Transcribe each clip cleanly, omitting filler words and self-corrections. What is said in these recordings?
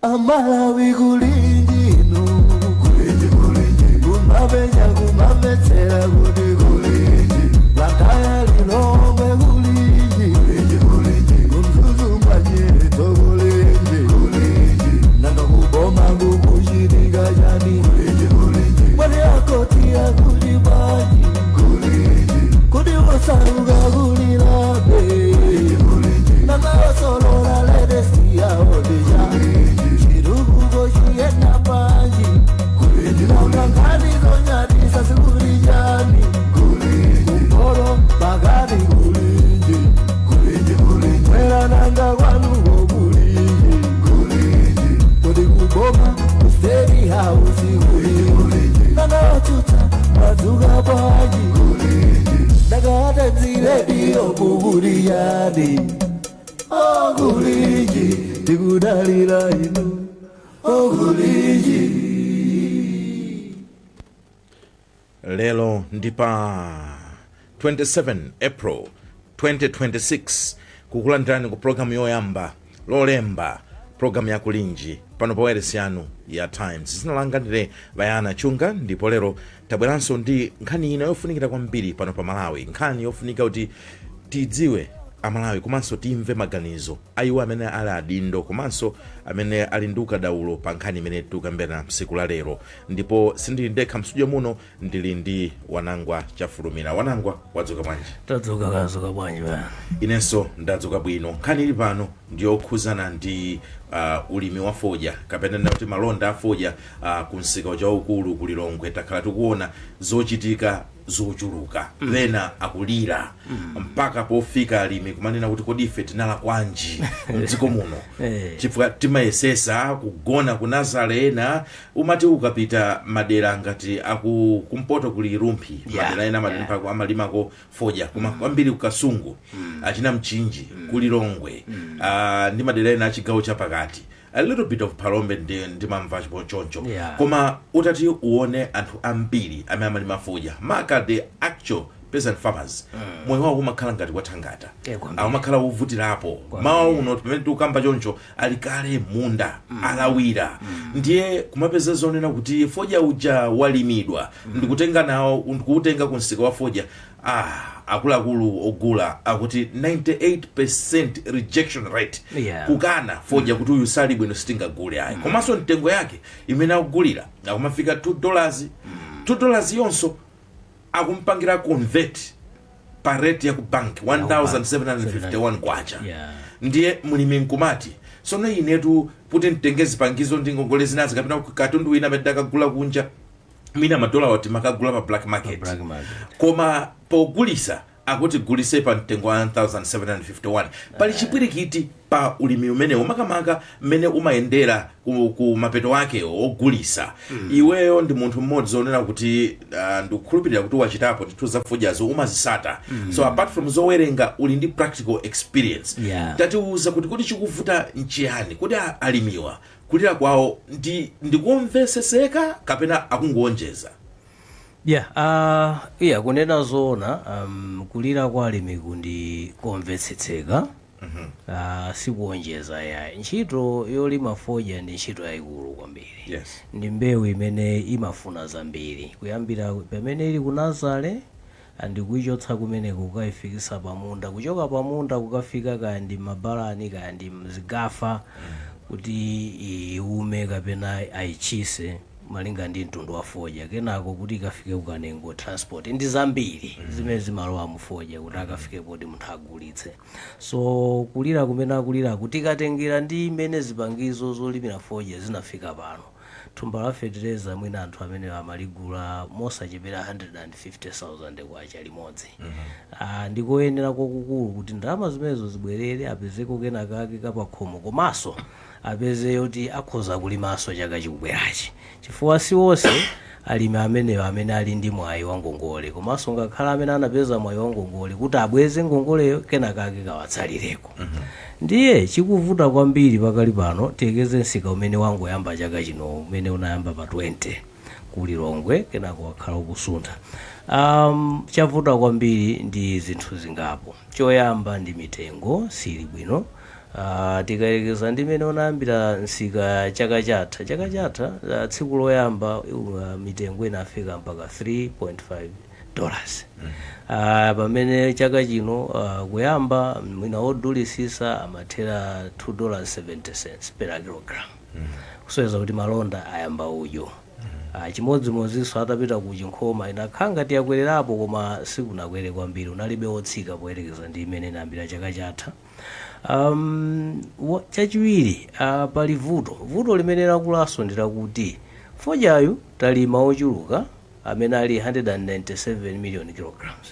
Amalawi, kulinji inu, kulinji, kulinji, kumapenya kumamvetsera kuti kulinji, Blantyre, Lilongwe, kulinji, kulinji, kulinji, kuMzuzu mwanyeto, kulinji, kulinji, nanga kuboma kukuchitika chani? Kulinji, kulinji, mwani akoti akuti bwanji? Kulinji, kuti osauka kulilabe, nanga osolola ledesiyaodija, chitukuko chiyenda panji? Nanga nkhani zonyadisa sikulijani? Kumporo pakati, kulinji, mwera, nanga kwanuko kulinji? Kuti kuboma, ku State House, kulinji? Nanga otsutsa madzuka bwanji? Nanga atanzirediyo kukuliyani? Okulinji, tikudalira inu, okulinji. Lero ndi pa 27 April 2026. Kukulandirani ku programu yoyamba Lolemba, programu ya Kulinji pano pa wailesi yanu ya Times. Dzina langa ndine Bayana Chunga, ndipo lero tabweranso ndi nkhani ina yofunikira kwambiri pano pa Malawi, nkhani yofunika kuti tidziwe Amalawi komanso timve maganizo a iwo amene ali adindo komanso amene ali ndi ukadaulo pa nkhani imene tikukambirana tsiku la lero. Ndipo sindili ndekha mstudio muno, ndili ndi Wanangwa Chafulumira. Wanangwa, wadzuka bwanji? Tadzuka, kadzuka bwanji bwana? Inenso ndadzuka bwino. Nkhani ili pano ndiyokhuzana ndi ulimi wa fodya, kapena ndinati malonda a fodya ku msika uja waukulu ku Lilongwe. Takhala tikuona zochitika zochuluka, ena akulira mpaka pofika alimi kumanena kuti, "Kodi ife tinalakwanji mdziko muno?" Chifukwa timayesesa kugona ku nursery ena, umati ukapita madera ngati aku kumpoto kuli Rumphi, madera ena amalimako fodya, koma kwambiri kuKasungu, achina Mchinji, kuLilongwe, ndi madera ena achigawo chapakati, a little bit of Phalombe, ndimamva choncho. Koma utati uone anthu ambiri amene amalima fodya, maka the actual peasant farmers, moyo wawo umakhala ngati wathangata. Kwambiri. Amakhala wovutirapo. Mawa uno pamene tikukamba choncho ali kale munda alawira. Ndiye kumapeza zonena kuti fodya uja walimidwa, ndikutenga nawo, ndikuutenga ku msika wa fodya, akuluakulu ogula akuti 98% rejection rate, kukana fodya kuti uyu sali bwino, sitingagule ayi. Komanso mtengo yake imene akugulira akumafika $2, $2 yonso akumpangira convert pa rate ya ku bank, 1751 kwacha. Ndiye mlimi nkumati, "Sono inetu kuti mtenge zipangizo ndi ngongole zinazi kapena katundu wina amene ndakagula kunja, mina madola wati makagula pa black market, black market. Koma pogulisa akuti gulise pa mtengo wa 1751." Pali chipwirikiti pa ulimi umenewo, makamaka mmene umayendera ku mapeto ake ogulisa. Iweyo ndi munthu mmodzi onena kuti ndikukhulupirira kuti wachitapo ndithu za fodyazo, umazisata. So apart from zowerenga, uli ndi practical experience. Tatiuza kuti chikuvuta nchiyani? Kuti alimiwa kulira kwawo ndikumveseseka kapena akungonjeza? Yeah, kunena zoona, kulira kwa alimiku ndi komvetsetseka. Sikuonjeza yayi. Ntchito yolima fodya ndi ntchito yayikulu kwambiri. Ndi mbewu imene imafuna zambiri, kuyambira pamene ili ku nursery ndikuichotsa kumeneko kukayifikisa pamunda, kuchoka pamunda kukafika kaya ndi mabalani kaya ndi mzigafa kuti iume kapena ayichise malinga ndi mtundu wa fodya, kenako kuti ikafike kukanengo, transport ndi zambiri zimene zimalowa mu fodya kuti akafike poti munthu agulitse. So kulira kumene akulira, tikatengera ndi imene zipangizo zolimira fodya zinafika pano, thumba la fetereza mwina anthu amene amaligula mosachepera 150,000 kwacha limodzi. Ndikoyenera kwakukulu kuti ndalama zimenezo zibwerere, apezeko kenakake kapakhomo, komanso apeze yoti akhoza kulimanso chaka chikubwerachi, chifukwa si onse alimi amenewo amene ali ndi mwayi wa ngongole. Komanso ngakhale amene anapeza mwayi wa ngongole, kuti abweze ngongoleyo kenakake kawatsalireko. Ndiye chikuvuta kwambiri pakali pano, tiyekeze msika umene wangoyamba chaka chino, umene unayamba pa 20 ku Lilongwe, kenako wakhala ukusuntha. Chavuta kwambiri ndi zinthu zingapo. Choyamba ndi mitengo sili bwino. Tikayerekeza ndi imene unayambira msika chaka chatha, chaka chatha tsiku loyamba mitengo inafika mpaka $3.5, pamene chaka chino kuyamba mwina odulisisa amathera $2.70 per kilogram, kusonyeza kuti malonda ayamba udyo. Chimodzimodzinso atapita ku Chinkhoma, inakhala ngati yakwererapo koma sikunakwere kwambiri, unalibe wotsika poyerekeza ndi imene inayambira chaka chatha. Chachiwiri, pali vuto limene lakulanso ndi lakuti fodyayu talima ochuluka amene ali 197 million kilograms,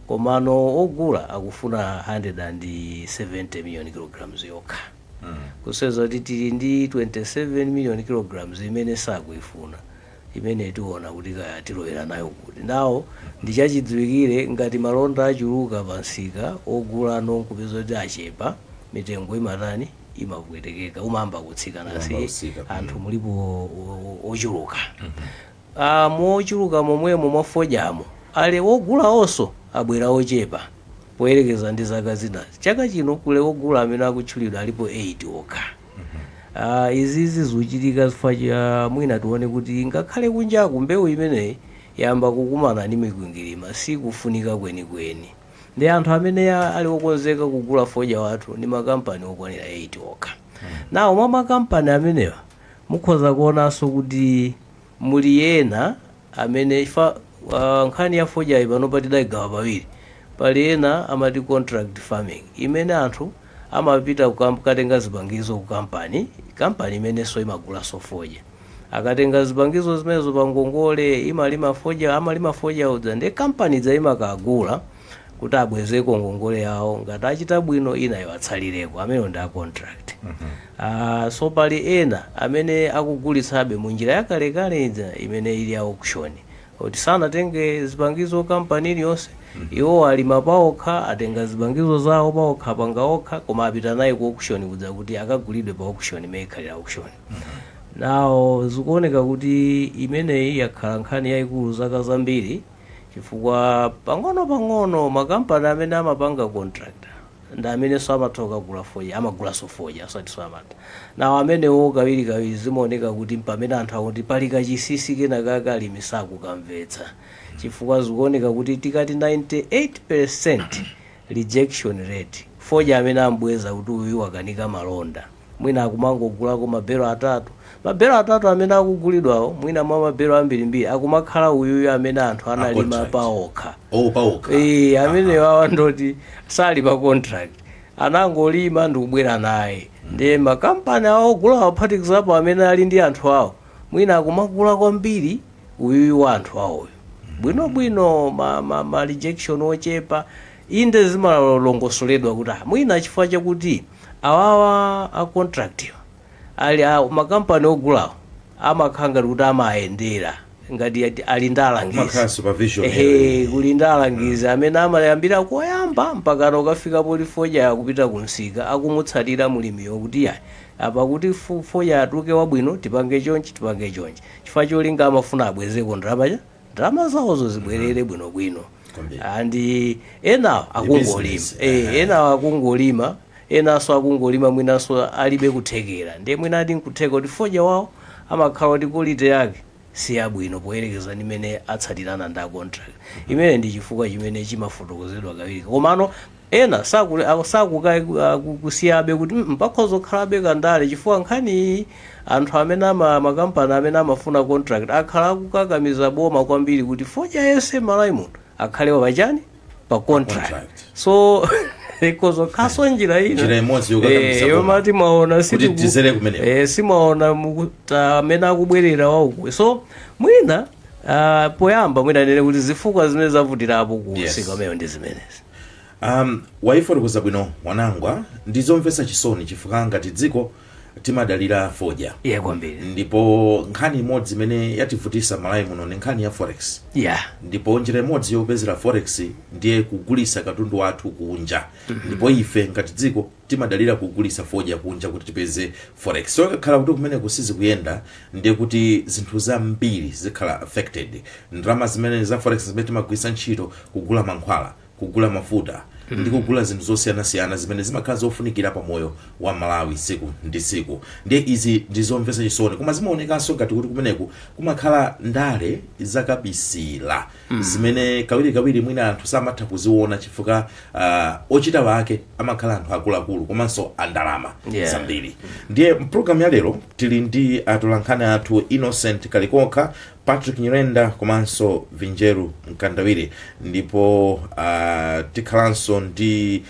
komano ogula akufuna 170 million kilograms yokha, kusonyeza kuti tili ndi 27 million kilograms imene sakuifuna, imene tiona kuti kaya tilowera nayo kuti. Nawo ndichachidziwikire, ngati malonda achuluka pansika, ogula nkupeza kuti achepa, mitengo imatani? Imapwetekeka, umayamba kutsika nasi. Umayamba kutsika. Anthu mulipo ochuluka. Mochuluka momwemo mwafodyamo ale ogula onso abwera ochepa poyerekeza ndi zaka zinazi. Chaka chino kule ogula amene akutchulidwa alipo 8 okha. Izizi zikuchitika chifukwa cha mwina tione kuti ngakhale kunjaku mbewu imeneyi yamba kukumana ndi mikwingwirima, sikufunika kwenikweni, ndi anthu amene ali okonzeka kugula fodya wathu ndi makampani okwanira 8 okha. Nawo mwa makampani amenewa mukhoza kuonanso kuti muli ena amene ifa nkhani ya fodya iyi panopa tidayigawa pawiri. Pali ena amati contract farming, imene anthu amapita kukatenga zipangizo ku kampani, kampani imenenso imagulanso fodya. Akatenga zipangizo zimenezo pa ngongole, imalima fodya, amalima fodya udza, ndi kampani idza imakagula kuti abwezeko ngongole yawo, ngati achita bwino ina iwatsalireko. Amene ndi a contract. So pali ena amene akugulitsabe mu njira yakalekale ija imene ili ya auction, kuti sanatenge zipangizo kampani iliyonse, iwo alima paokha, atenga zipangizo zawo paokha, apanga okha, koma apita naye ku auction kudza kuti akagulidwe pa auction imene ikhalira auction. Nawo zikuoneka kuti imeneyi yakhala nkhani yayikulu zaka zambiri, chifukwa pang'ono-pang'ono makampani amene amapanga contract ndi amenenso amatha kukagula fodya, amagulanso fodya, asati amata nawo amenewo. Kawirikawiri zimaoneka kuti pamene anthu akuti pali kachisisi kena kake alimi sakukamvetsa, chifukwa zikuoneka kuti tikati 98% rejection rate, fodya amene ambweza kuti uyu wakanika malonda, mwina akumangogulako mabelo atatu. Mabelo atatu amene akugulidwawo, mwina mwa mabelo ambirimbiri akumakhala uyuyu amene anthu analima contract. Paokha. Oh, paokha. Eh, amene wawa ndoti sali pa contract, anangolima ndikubwera naye, ndiye makampani awo ogula aphatikizapo amene ali ndi anthu awo, mwina akumakula kwambiri uyuyu wa anthu awoyo bwinobwino, ma rejection ochepa. Inde, zimalongosoledwa kuti mwina chifukwa chakuti awawa a contract ali makampani ogulawo amakhala ngati kuti amayendera ngati ali ndi alangizi. Kumakhala supervision. Ehe, kuli ndi alangizi amene amayambira koyamba mpaka ukafika poti fodya yakupita kumsika, akumutsatira mulimiyo kuti yayi, apa kuti fodya atuluke wabwino tipange chonchi, tipange chonchi, chifukwa cholinga amafuna abwezeko ndalama cha ndalama zawozo zibwerere bwinobwino. Kwambiri. Andi enawo akungolima. Business. Eh, enawo akungolima, enanso akungolima, mwinanso alibe kuthekera, ndiye mwina ati nkutheka kuti fodya wawo amakhala kuti quality yake siyabwino poyerekeza ndi imene atsatirana ndi a contract. Imene ndi chifukwa chimene chimafotokozedwa kawiri, komano ena sakusiyabe kuti pakhoza kukhalabe kandale, chifukwa nkhani iyi anthu amene ama makampani amene amafuna contract akhala akukakamiza boma kwambiri kuti fodya yense Malawi muno akhale wapachani? Pa contract. Contract. So ikozokhaso njira ina. Njira imodzi yokakamiza boma. Yomati mwaona Kuti tizere kumeneko. Simaona amene akubwerera wauku. So mwina poyamba mwina nene kuti zifukwa zimene zavutirapo ku msika umenewo ndi zimenezi. Wayifotokoza bwino Wanangwa. Ndizomvetsa chisoni chifukwa ngati dziko timadalira fodya. Iye kwambiri. Ndipo nkhani imodzi imene yativutisa Malawi muno ndi nkhani ya forex. Ndipo njira imodzi yopezera forex ndiye kugulisa katundu wathu kunja, ndipo ife ngati dziko timadalira kugulisa fodya kunja kuti tipeze forex. So ikakhala kuti kumene kusizikuyenda, ndiye kuti zinthu zambiri zikhala affected. Ndalama zimene za forex zimene timagwiritsa ntchito kugula mankhwala, kugula mafuta. ndi kugula zinthu zosiyanasiyana zimene zimakhala zofunikira pa moyo wa Malawi tsiku ndi tsiku. Ndiye izi ndi zomvetsa chisoni, koma zimaonekanso ngati kuti kumeneku kumakhala ndale zakabisira zimene kawirikawiri mwina anthu samatha kuziona chifukwa ochita wake amakhala anthu akuluakulu komanso andalama zambiri. Ndiye mpulogalamu ya lero tili ndi atolankhani athu Innocent Kalikokha, Patrick Nyirenda komanso Vinjeru Mkandawire, ndipo tikhalanso ndi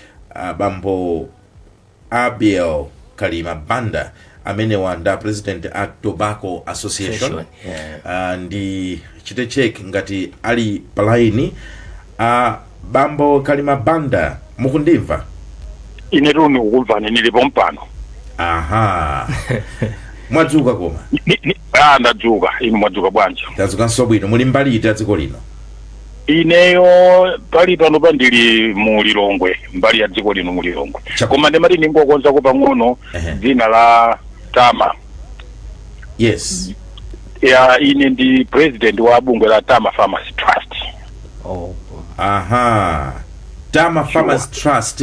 bambo Abiel Kalima Banda, amenewa nda president a Tobacco Association. Association, yeah. Ndi chite check ngati ali palaini. Bambo Kalima Banda, mukundimva? Ine tuni kukumvani, nilipo mpano. Aha, mwadzuka koma? Ah, ndadzuka. Inu mwadzuka bwanji? Tadzukanso bwino. Muli mbali iti ya dziko lino? Ineyo pali pano pandili mu Lilongwe, mbali ya dziko lino mu Lilongwe. Koma ndimati ningokonzako pang'ono dzina la Tama. Ya, ine ndi president wa bungwe la Tama Farmers Trust. Oh. Aha, Tama Farmers Trust.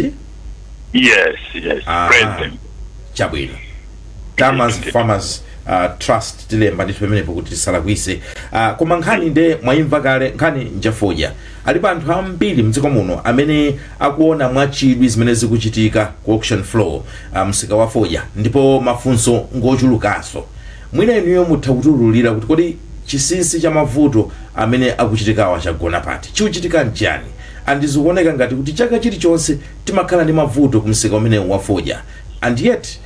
Yes. President. Chabwino, Tama Farmers Trust, tilemba ndithu pamenepo kuti tisalakwise. Koma nkhani nde mwayimva kale, nkhani njafodya. Alipo anthu ambiri mdziko muno amene akuona mwachidwi zimene zikuchitika ku auction floor, msika wa fodya, ndipo mafunso ngochulukanso. Mwina inuyo mutha kutiululira kuti kodi chinsinsi cha mavuto amene akuchitikawa chagona pati? Chikuchitika nchani? Andizikuoneka ngati kuti chaka chilichonse timakhala ndi mavuto ku msika umenewu wa fodya, and yet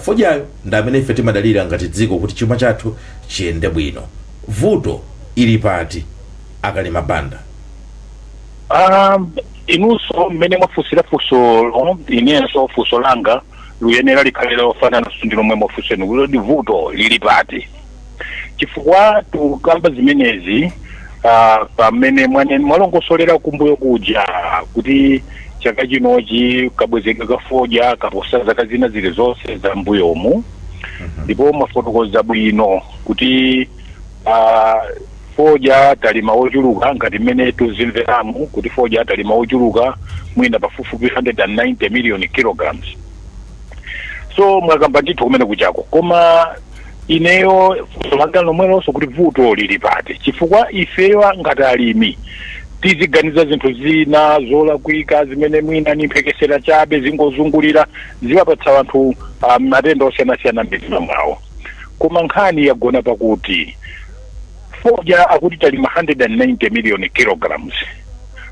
fodyayo ndi amene ife timadalira ngati dziko kuti chuma chathu chiyende bwino. Vuto ili pati, Akalima Banda? Inunso mmene mwafunsira funsolo, inenso funso langa luyenera likhale lofanana ndi lomwe mwafunseni, kuti vuto lili pati, chifukwa tikukamba zimenezi pamene mwalongosolera kumbuyo kuja kuti chaka chinochi kabwezedwe ka fodya kaposa zaka zina zili zonse za mbuyomu, ndipo mwafotokoza bwino kuti fodya talima wochuluka, ngati mmene tuzimveramu kuti fodya talima wochuluka mwina pafupifupi 190 million kilograms. So mwakamba ndithu kumene kuchako, koma ineyo funso langa lomwelonso kuti vuto lili pati, chifukwa ifeyo ngati alimi tiziganiza zinthu zina zolakwika zimene mwina ni mphekesera chabe, zingozungulira, ziwapatsa anthu matenda osiyanasiyana m'mitima mwawo. Koma nkhani yagona pakuti fodya akuti talima 190 million kilograms,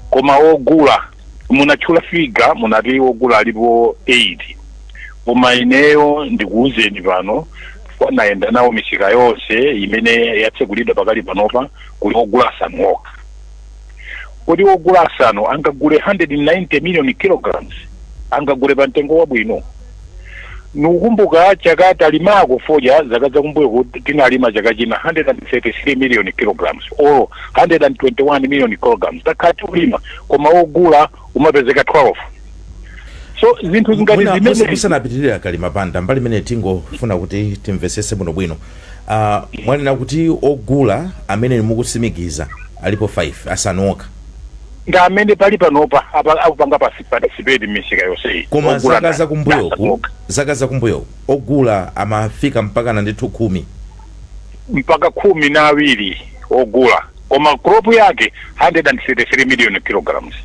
koma wogula, munatchula figure, munati wogula alipo 8, koma ineyo ndikuwuzeni pano, nayenda nawo misika yonse imene yatsekulidwa pakali panopa, kuli ogula asanu okha. Kodi ogula asanu angagule 190 million kilograms? Angagule pa mtengo wabwino? Nukumbuka chaka talimako fodya zaka zakumbuyo kuti tinalima chaka china 133 million kilograms or 121 million kilograms, takhala tikulima, koma ogula umapezeka 12. So zinthu ngati Mwina zimene musanapitirire, Akalima Banda, mbali imene tingofuna kuti timvesese bwinobwino. Mwanena kuti ogula amene mukutsimikiza alipo 5, asanu okha? Nga amene pali panopa akupanga participate m'misika yonseyi. Koma Ogula zaka zakumbuyoku, asanu okha. zaka zakumbuyoku ogula amafika mpaka na ndithu 10? Mpaka 12 ogula, koma crop yake 133 million kilograms.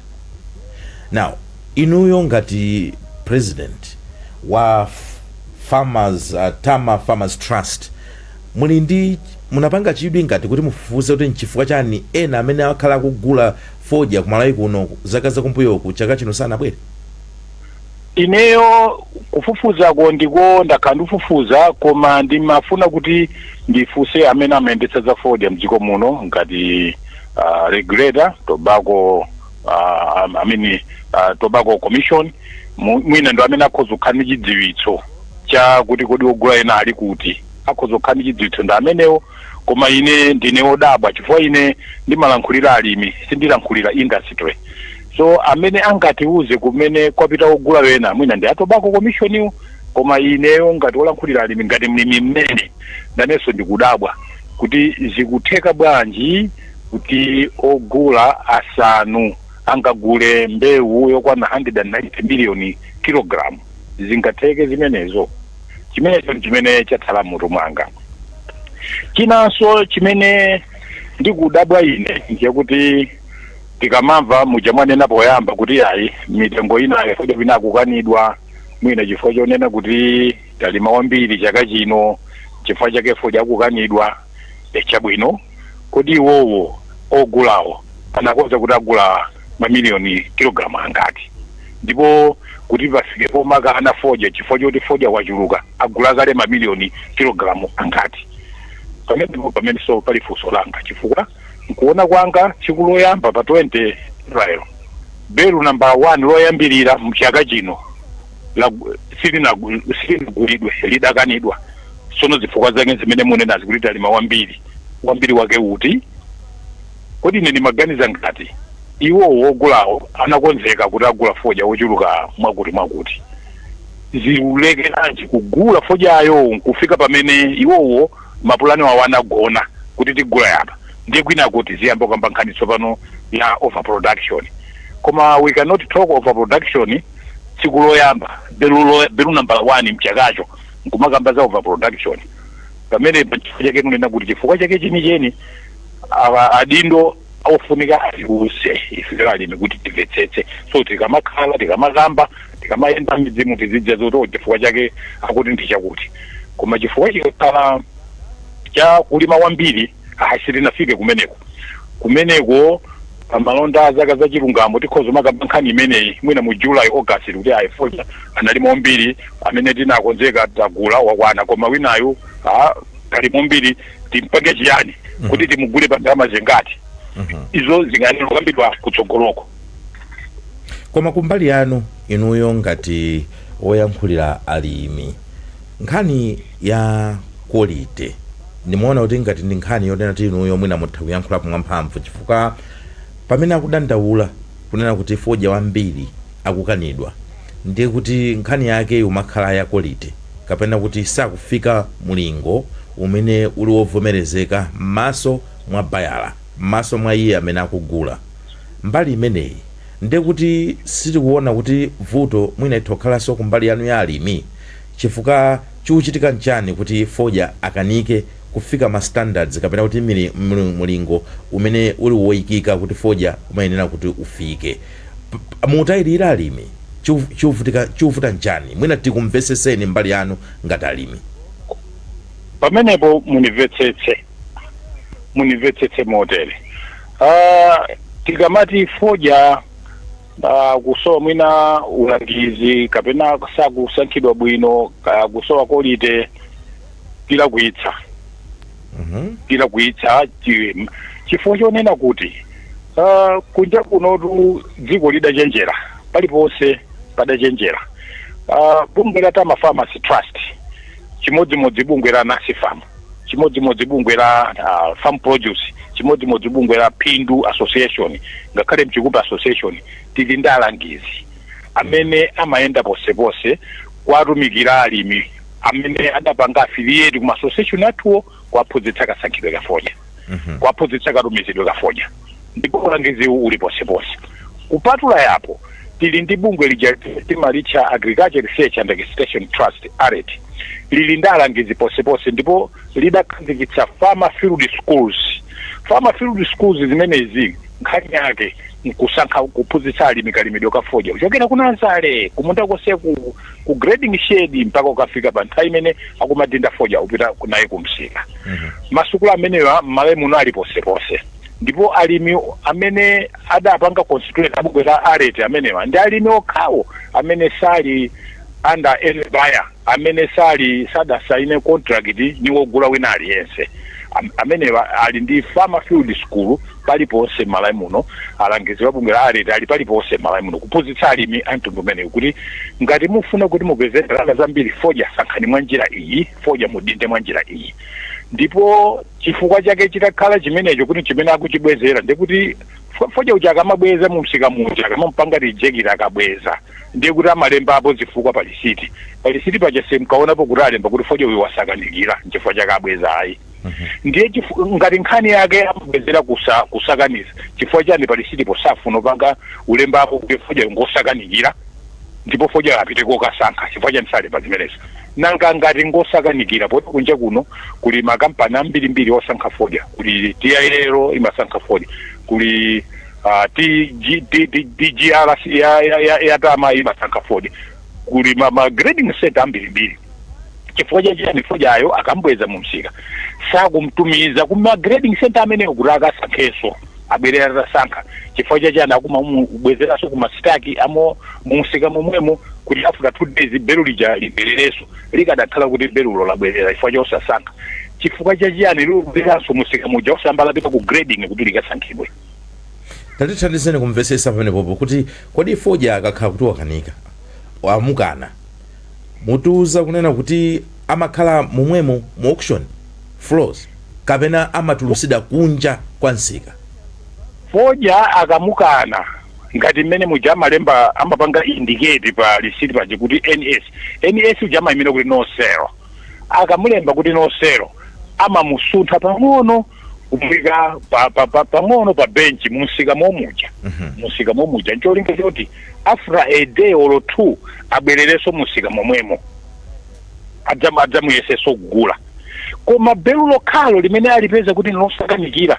Now inuyo ngati president wa farmers, Tama Farmers Trust, muli ndi munapanga chidwi ngati kuti mufufuze kuti nchifukwa chani ena amene akhala akugula fodya kumalawi kuno zaka zakumbuyoku chaka chino sanabwere? Ineyo kufufuzako ndiko ndakhala ndikufufuza, koma ndimafuna kuti ndifunse amene amayendetsa za fodya mdziko muno ngati regulator, tobacco, I mean, Tobacco Commission. Mwina ndo amene akhoza kukhala ndi chidziwitso cha kuti kodi ogula ena ali kuti. Akhoza kukhala ndi chidziwitso ndi amenewo. Koma ine ndine wodabwa chifukwa ine ndimalankhulira alimi, sindilankhulira industry. So amene angatiuze kumene kwapita ogula wena mwina ndi a Tobacco Commission iwo. Koma ineyo ngati wolankhulira alimi, ngati mlimi mmene nanenso ndikudabwa kuti zikutheka bwanji kuti ogula asanu Angagule mbewu yokwana 190 million kilogram? Zingatheke zimenezo? Chimenecho ndi chimene chathala mutu mwanga. Chinanso chimene ndikudabwa ine ndiye tikamamva muja mwanena poyamba kuti ayi, mitengo inayo fodya wina akukanidwa, mwina chifukwa chonena kuti talima wambiri chaka chino, chifukwa chake fodya akukanidwa. Chabwino, kodi iwowo ogulawo anakonza kuti agula mamiliyoni kilogalamu angati? Ndipo kuti pafike pomakana fodya chifukwa choti fodya wachuluka, agula kale mamiliyoni kilogalamu angati? Pamenepo pamene so pali funso langa, chifukwa nkuona kwanga tsiku loyamba pa 20 April, belu namba 1 loyambirira mchaka chino silinagulidwe, lidakanidwa. Sono zifukwa zake zimene munenazi kuti talima wambiri, wambiri wake uti? Kodi ine ndimaganiza ngati iwo wogulawo anakonzeka kuti agula fodya wochuluka mwakuti mwakuti, ziulekeranji kugula fodyayo nkufika pamene iwowo mapulani wawo anagona kuti tigula yapa? Ndiye kwina kuti ziyamba kukamba nkhani tsopano ya overproduction. Koma we cannot talk overproduction tsiku loyamba, belu number 1 mchakacho, nkumakamba za overproduction pamene. Chifukwa chake tunena kuti chifukwa chake chenicheni awa adindo ofunika atiuze ife alimi kuti timvetsetse. So tikamakhala, tikamakamba, tikamayenda midzimu, tizidya zoti, oh, chifukwa chake akuti ndi chakuti. Koma chifukwa chikakhala cha kulima wambiri, ayi, sitinafike kumeneko. Kumeneko pamalonda a zaka zachilungamo tikhoza makamba nkhani imeneyi mwina mu July, August, kuti ayi, fodya analima wambiri amene tinakonzeka tagula wakwana, koma winayu kalima wambiri, timpange chiyani kuti timugule pa ndalama zingati? Izo zinganena kukambidwa kutsogoloko. Koma kumbali yanu inuyo ngati woyankhulira alimi, nkhani ya quality ndimaona kuti ngati ndi nkhani yonena kuti inuyo mwina mutha kuyankhulapo mwamphamvu, chifukwa pamene akudandaula kunena kuti fodya wambiri akukanidwa, ndiye kuti nkhani yake umakhala ya quality kapena kuti sakufika mulingo umene uli wovomerezeka m'maso mwa buyer, m'maso mwa iye amene akugula. Mbali imeneyi ndiye kuti sitikuona kuti vuto mwina itha kukhalanso kumbali yanu ya alimi? Chifukwa chikuchitika nchani kuti fodya akanike kufika ma standards kapena kuti mulingo umene uli woyikika kuti fodya umayenera kuti ufike? Mutayirira alimi, chikuvuta nchani? Mwina tikumveseseni mbali yanu ngati alimi. Pamenepo munimvetsetse motere. Tikamati fodya kusowa mwina ulangizi kapena sakusankhidwa bwino, kusowa quality, tilakwitsa. Tilakwitsa chifukwa chonena kuti kunja kunotu dziko lidachenjera, paliponse padachenjera. Bungwe la Tama Farmers Trust chimodzimodzi bungwe la Nasifam, chimodzimodzi bungwe la Farm Produce, chimodzimodzi bungwe la Phindu Association, ngakhale Mchikupa Association, tili ndi alangizi amene amayenda posepose kwatumikira alimi amene adapanga affiliate kuma association athuwo, kuwaphunzitsa kasankhidwe ka fodya, kuwaphunzitsa katumizidwe ka fodya, ndipo ulangiziwu uli posepose. Kupatula yapo, tili ndi bungwe lija timalitcha Agriculture Research and Extension Trust, ARET, lili ndi alangizi posepose ndipo lidakhazikitsa farmer field schools. Farmer field schools zimenezi nkhani yake nkusankha, kuphunzitsa alimi kalimidwe ka fodya kuchokera ku nursery, kumunda konse, ku grading shed, mpaka ukafika pa nthawi imene akumadinda fodya upita naye kumsika. Masukulu amenewa m'Malawi muno ali posepose, ndipo alimi amene adapanga constitute abungwe la ARET amenewa ndi alimi okhawo amene sali under any buyer, amene sali sadasaine contract ni wogula wina aliyense. Amenewa ali ndi farmer field school paliponse m'Malawi muno. Alangizi wa bungwe la ARET ali paliponse m'Malawi muno kuphunzitsa alimi a mtundu umenewu kuti ngati mufuna kuti mupeze ndalama zambiri, fodya sankhani mwa njira iyi, fodya mudinde mwa njira iyi. Ndipo chifukwa chake chitakhala chimenecho kuti chimene akuchibwezera, ndikuti fodya uja akamabweza mu msika muja, akamamupanga reject, akabweza ndiye kuti amalembapo zifukwa pa lisiti. Pa lisiti paja simkaonapo kuti alemba kuti fodya uyu wasakanikira nchifukwa chake abweza, ayi. Ndiye ngati nkhani yake amabwezera kusakaniza, chifukwa chani pa lisitipo safuna upanga ulembapo kuti fodya ngosakanikira ndipo fodya apite kokasankha? Chifukwa chani salemba zimenezo? Nanga ngati ngosakanikira, poti kunja kuno kuli makampani ambirimbiri osankha fodya, kuli TIL imasankha fodya, kuli TG, TGRC ya Tama imasankha fodya, kuli ma grading center ambirimbiri, chifukwa chachiyani fodyayo akambweza mu msika sakumtumiza kuma grading center ameneyo kuti akasankhenso, abwerera atasankha? Chifukwa chachiyani akumamubwezeranso kuma stack amo mumsika momwemo kuti after 2 days belu lija libwererenso? Likadakhala kuti belulo labwerera chifukwa chosasankha, chifukwa chachiyani libwereranso musika muja osamba lapita ku grading kuti likasankhidwe? Tatithandizeni kumvetsetsa pamenepopo kuti kodi fodya akakhala kuti wakanika, wamukana, mutiuza kunena kuti amakhala momwemo mu auction floors kapena amatulusidwa kunja kwa msika? Fodya akamukana, ngati mmene muja amalemba, amapanga indicate pa receipt paja kuti NS, NS uja amayimira kuti no sale. Akamulemba kuti no sale, amamusuntha pang'ono kumuyika pang'ono pa bench munsika momuja, musika momuja, ncholinga choti after a day or two abwererenso musika momwemo adzamuyesenso kugula. Koma belu lokhalo limene alipeza kuti losakanikira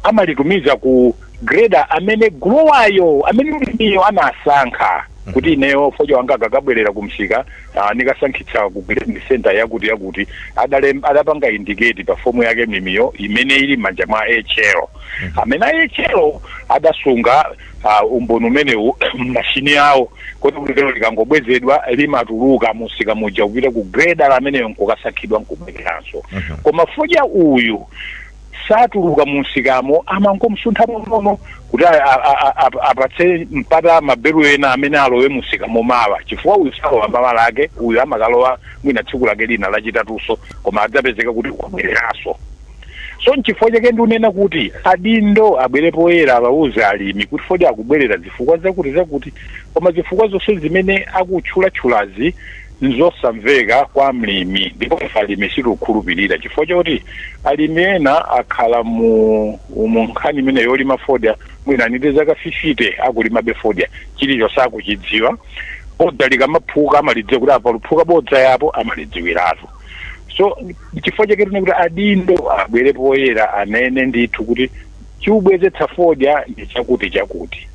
amalitumiza ku grader amene groweryo, amene mlimiyo anasankha kuti ineyo fodya wanga akakabwerera kumsika nikasankhitsa ku grading center yakuti yakuti. Adapanga indicate pa fomu yake mlimiyo imene ili m'manja mwa HL, amene a HL adasunga umboni umenewu m'mashini awo, kuti kuti likangobwezedwa limatuluka musika muja kupita ku grader ameneyo nkukasankhidwa nkubwereranso. Koma fodya uyu satuluka munsikamo, amangomsuntha pang'ono kuti apatse mpata mabelu ena amene alowe musika momawa, chifukwa uyu salowa mawa lake, uyu amakalowa mwina tsiku lake lina lachitatunso, koma adzapezeka kuti wabwereranso. So nchifukwa chake ndikunena kuti adindo abwere poyera, awauze alimi kuti fodya akubwerera zifukwa zakuti zakuti, koma zifukwa zonse zimene akutchulatchulazi nzosamveka kwa mlimi, ndipo ife alimi sitikukhulupirira, chifukwa choti alimi ena akhala mu nkhani imene yolima fodya mwina anite zaka 50 akulimabe fodya, chilichonse akuchidziwa. Bodza likamaphuka amalidziwa kuti apa luphuka bodza yapo, amalidziwiratu. So chifukwa chake tine kuti adindo abwere poyera, anene ndithu kuti chiubwezetsa fodya ndi chakuti chakuti.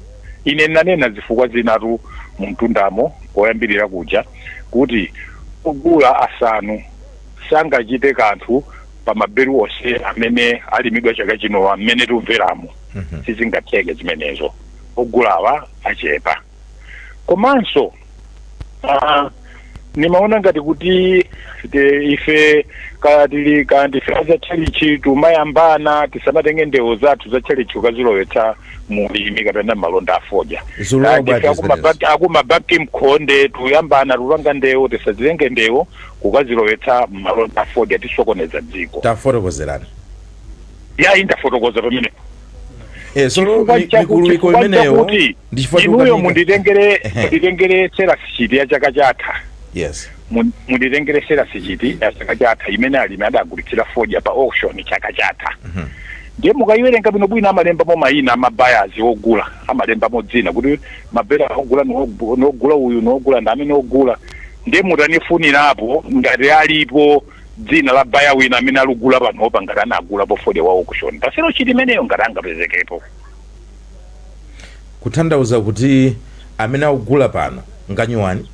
Ine nanena zifukwa zinatu mumtundamo poyambirira kuja kuti ogula asanu sangachite kanthu pa mabelu onse amene alimidwa chaka chino amene tumveramo. Sizingatheke zimenezo, ogulawa achepa. Komanso nimaona ngati kuti ife katili kandi ife za tchalichi tumayambana, tisamatenge ndewu zathu za tchalichi ukazilowetsa mulimi kapena malonda afodya. Zulowa Kandi ife bwanji zimenezo? Akumabaki mkhonde tuyambana, tupanga ndewu, tisazitenge ndewu kukazilowetsa malonda afodya, tisokoneza dziko. Tafotokozerani. Yayi, ndafotokoza pamene. So Chifukwa mikuluwiko chifukwa imeneyo chakuti ndi chifukwa inuyo chikukanika. Munditengere, munditengere sales sheet ya chaka chatha. Munditengere sales sheet ya chaka chatha imene alimi adagulitsira fodya pa auction chaka chatha. Ndiye mukayiwerenga bwinobwino, amalembamo mayina ama buyers ogula, amalembamo dzina kuti mabera ogula niogula uyu, niogula ndi amene ogula. Ndiye mutanifunirapo ngati alipo dzina la buyer wina amene alugula panopa, ngati anagulapo fodya wa auction pa sales sheet imeneyo, ngati angapezekepo. Kutanthauza kuti amene akugula pano nganyuwani?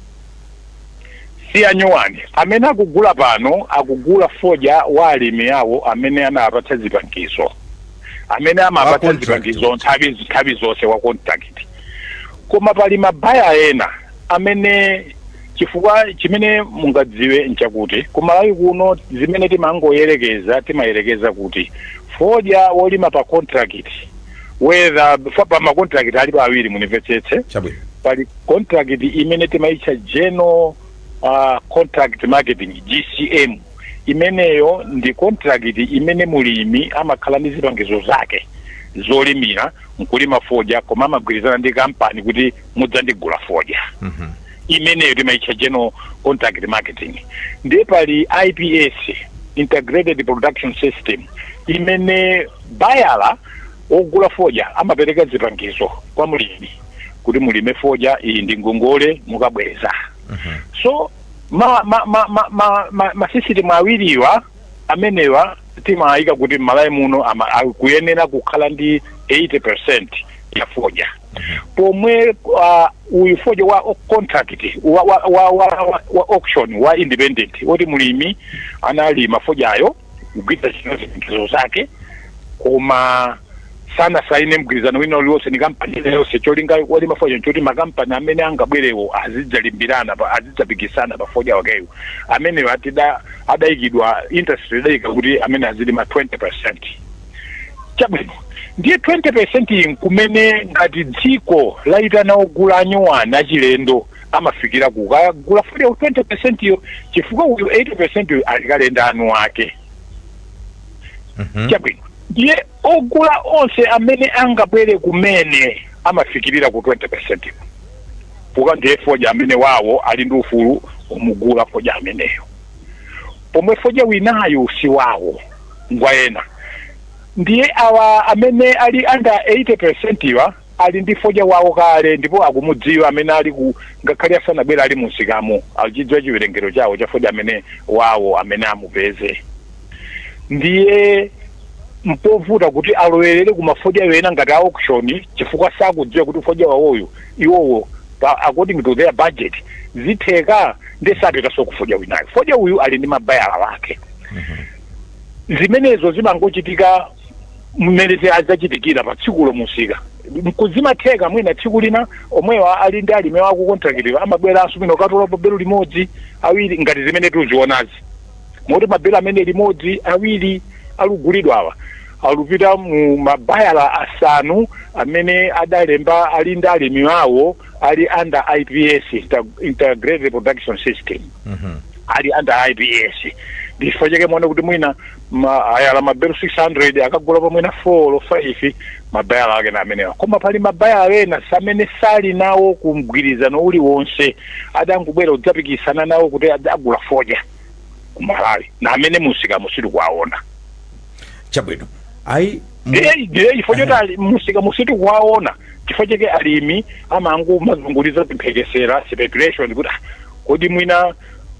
Si anyuwani. Amene akugula pano akugula fodya wa alimi awo amene anapatsa zipangizo, amene amapatsa contract. zipangizo nthawi zonse, wa contract. Koma pali ma buyer ena amene, chifukwa chimene mungadziwe nchakuti kumalawi kuno zimene timangoyerekeza, timayerekeza kuti fodya wolima pa contract, whether pa ma contract alipo awiri, munimvetsetse. Chabwino. Pali contract imene timaitcha general contract marketing, GCM. Imeneyo ndi contract imene mulimi amakhala ndi zipangizo zake zolimira nkulima fodya, koma amagwirizana ndi kampani kuti mudzandigula fodya. Imeneyo timaitcha general contract marketing. Ndiye pali IPS. Integrated Production System, imene buyer ogula fodya amapereka zipangizo kwa mlimi kuti mulime fodya, iyi ndi ngongole, mukabweza. So ma system awiriwa amenewa timayika kuti m'Malawi muno kuyenera kukhala ndi 80% ya fodya, pomwe uyu fodya wa contract, wa auction, wa independent, woti mulimi analima fodyayo kugwiritsa ntchito zipangizo zake koma sanasaine mgwirizano wina uliwonse ni kampani iliyonse, cholinga walima fodya nchoti makampani amene angabwerewo azidzalimbirana azidzapikisana pa fodya wakeyo. Amenewo atida adayikidwa, industry idayika kuti amene azilima 20%. Chabwino, ndiye 20% iyi nkumene ngati dziko layitana ogula anyuwani achilendo amafikira kukagula fodya 20% iyo, chifukwa uyu 80% uyu alikalenda anu ake. Chabwino, ndiye ogula onse amene angabwere kumene amafikirira ku 20% puka, ndiye fodya amene wawo ali ndi ufulu omugula fodya ameneyo, pomwe fodya winayo si wawo, ngwayena. Ndiye awa amene ali under 80% iwa ali ndi fodya wawo kale ndipo akumudziwa amene ali ku, ngakhale asanabwera ali munsikamo achidziwa chiwerengero chawo cha fodya amene wawo amene amupeze. Ndiye mpovuta kuti alowerere ku mafodya ena ngati a auction, chifukwa sakudziwa kuti fodya wawoyo iwowo according to their budget zitheka, ndi sapitanso kufodya winayo. Fodya uyu ali ndi mabuyer wake. Zimenezo zimangochitika mmene zachitikira pa tsikulo musika, kuzimatheka mwina tsiku lina omwewa ali ndi alimi aku contract amabweranso mwina ukatola belo limodzi, awiri, ngati zimene tuzionazi, moti mabelo amene limodzi, awiri alugulidwa awa alupita mu mabuyer asanu amene adalemba ali ndi alimi awo ali under IPS, Integrated Production System, ali under IPS. Ndifo chake muone kuti mwina ayala mabelo 600 akagula pamwina 4 or 5, mabuyer ake na amenewa. Koma pali mabuyer ena samene sali nawo ku mgwirizano uliwonse, adangobwera kudzapikisana nawo kuti agula fodya ku Malawi, na amene musika musiri kuwaona. Chabwino, ayi. Ndiye chifukwa choti ali musika musitu kuwaona, chifukwa chake alimi amangu mazunguliza timphekesera, speculation, kuti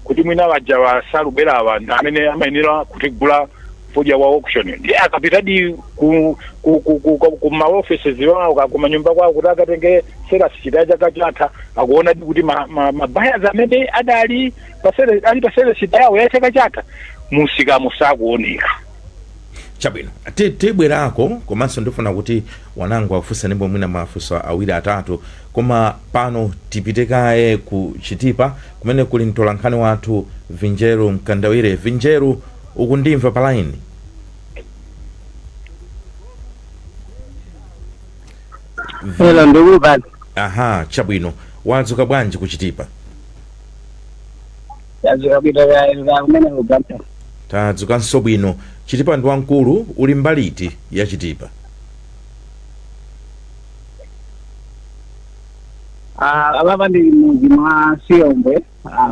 kodi mwina waja wasalubwera awa ndi amene amayenera kutigula fodya wa auction. Ndiye akapitadi ku ma offices wawo, ku manyumba kwawo kuti akatenge sales sheet chaka chatha, akuona kuti ma buyers amene adali pa sales, ali pa sales sheet yawo ya chaka chatha, musika musakuoneka. Chabwino, tibwerako, komanso ndifuna kuti wanangu afunse ndipo mwina mafunso awiri atatu, koma pano tipite kaye ku Chitipa kumene kuli mtolankhani wathu Vinjeru Mkandawire. Vinjeru, ukundimva pa line? Hello, ndikupani. Aha, chabwino. Wadzuka bwanji ku Chitipa? Tadzuka bwino kumene uganta. Tadzukanso bwino. Chitipa ndi wamkulu, uli mbaliti ya Chitipa? Apapa ndili mudzi mwa Siyombwe,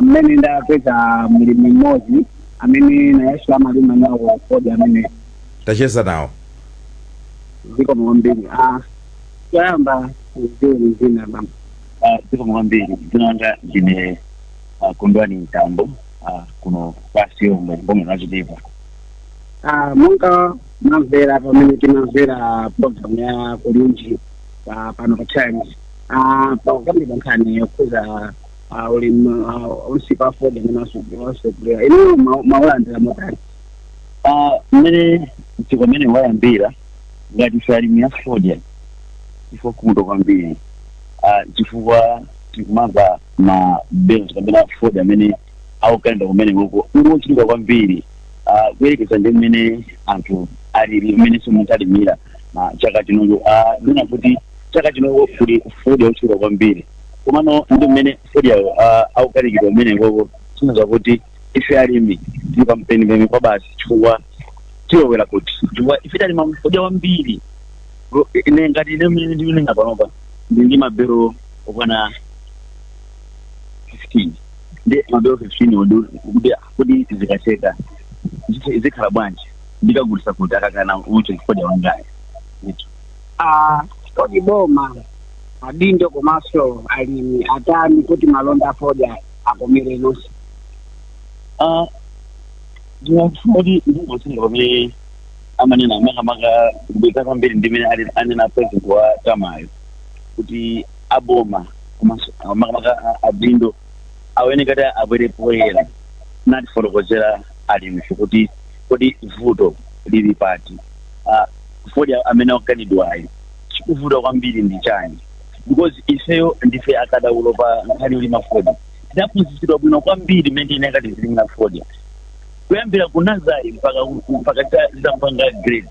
mmene ndapeza mlimi mmodzi amene nayenso amalima nawo fodya amene. Tacheza nawo. Zikomo kwambiri. Choyamba ziwiri zina baba. Zikomo kwambiri. Dzina langa ndine Kondwani Mtambo, kuno kwa Siyombwe, mboma la Chitipa. Monga mwamvera pamene timamvera program ya Kulinji pano pa Times, pakukambidwa nkhani yokhuza ulimi, msika wa fodya amene wasegulira, inu maulandira motani? Mmene msika umene wayambira, ngati ife alimi ya fodya ife okhumudwa kwambiri, chifukwa tikumamva ma bales kapena fodya amene akukayenda kumene koko ndi wochuluka kwambiri, kuyerekeza ndi mmene anthu alili, mmene munthu alimira chaka chinocho. Ndina kuti chaka chino kuli fodya wochuluka kwambiri, komano ndi mmene fodyayo akukalikidwa kumene koko, sinaza kuti ife alimi tili pampenipeni kwa basi, chifukwa tilowera kuti, chifukwa ife talima fodya wambiri. Ine ngati ine mmene ndikunena panopa ndili ndi mabero okwana 15, ndi mabero 15 kuti zikacheka. Zikhala bwanji? Ndikagulisa kuti akakana ucho fodya wangayo ndithu? Kodi boma, adindo komanso alimi atani kuti malonda afodya akomere nonse? Ndinafuna kuti ndingotsinga pamene amanena, makamaka kubweza kwambiri ndimene ali anena president wa TAMA yo, kuti aboma komanso makamaka adindo awene kati abwere poyera natifotokozera alimife kuti kodi vuto lili pati, fodya amene akukanidwayo chikuvuta kwambiri ndi chani, because ifeyo ndife akadaulo pa nkhani yolima fodya. Tidaphunzitsidwa bwino kwambiri mmene tinakati zilimira fodya kuyambira ku nursery mpaka zitampanga grade,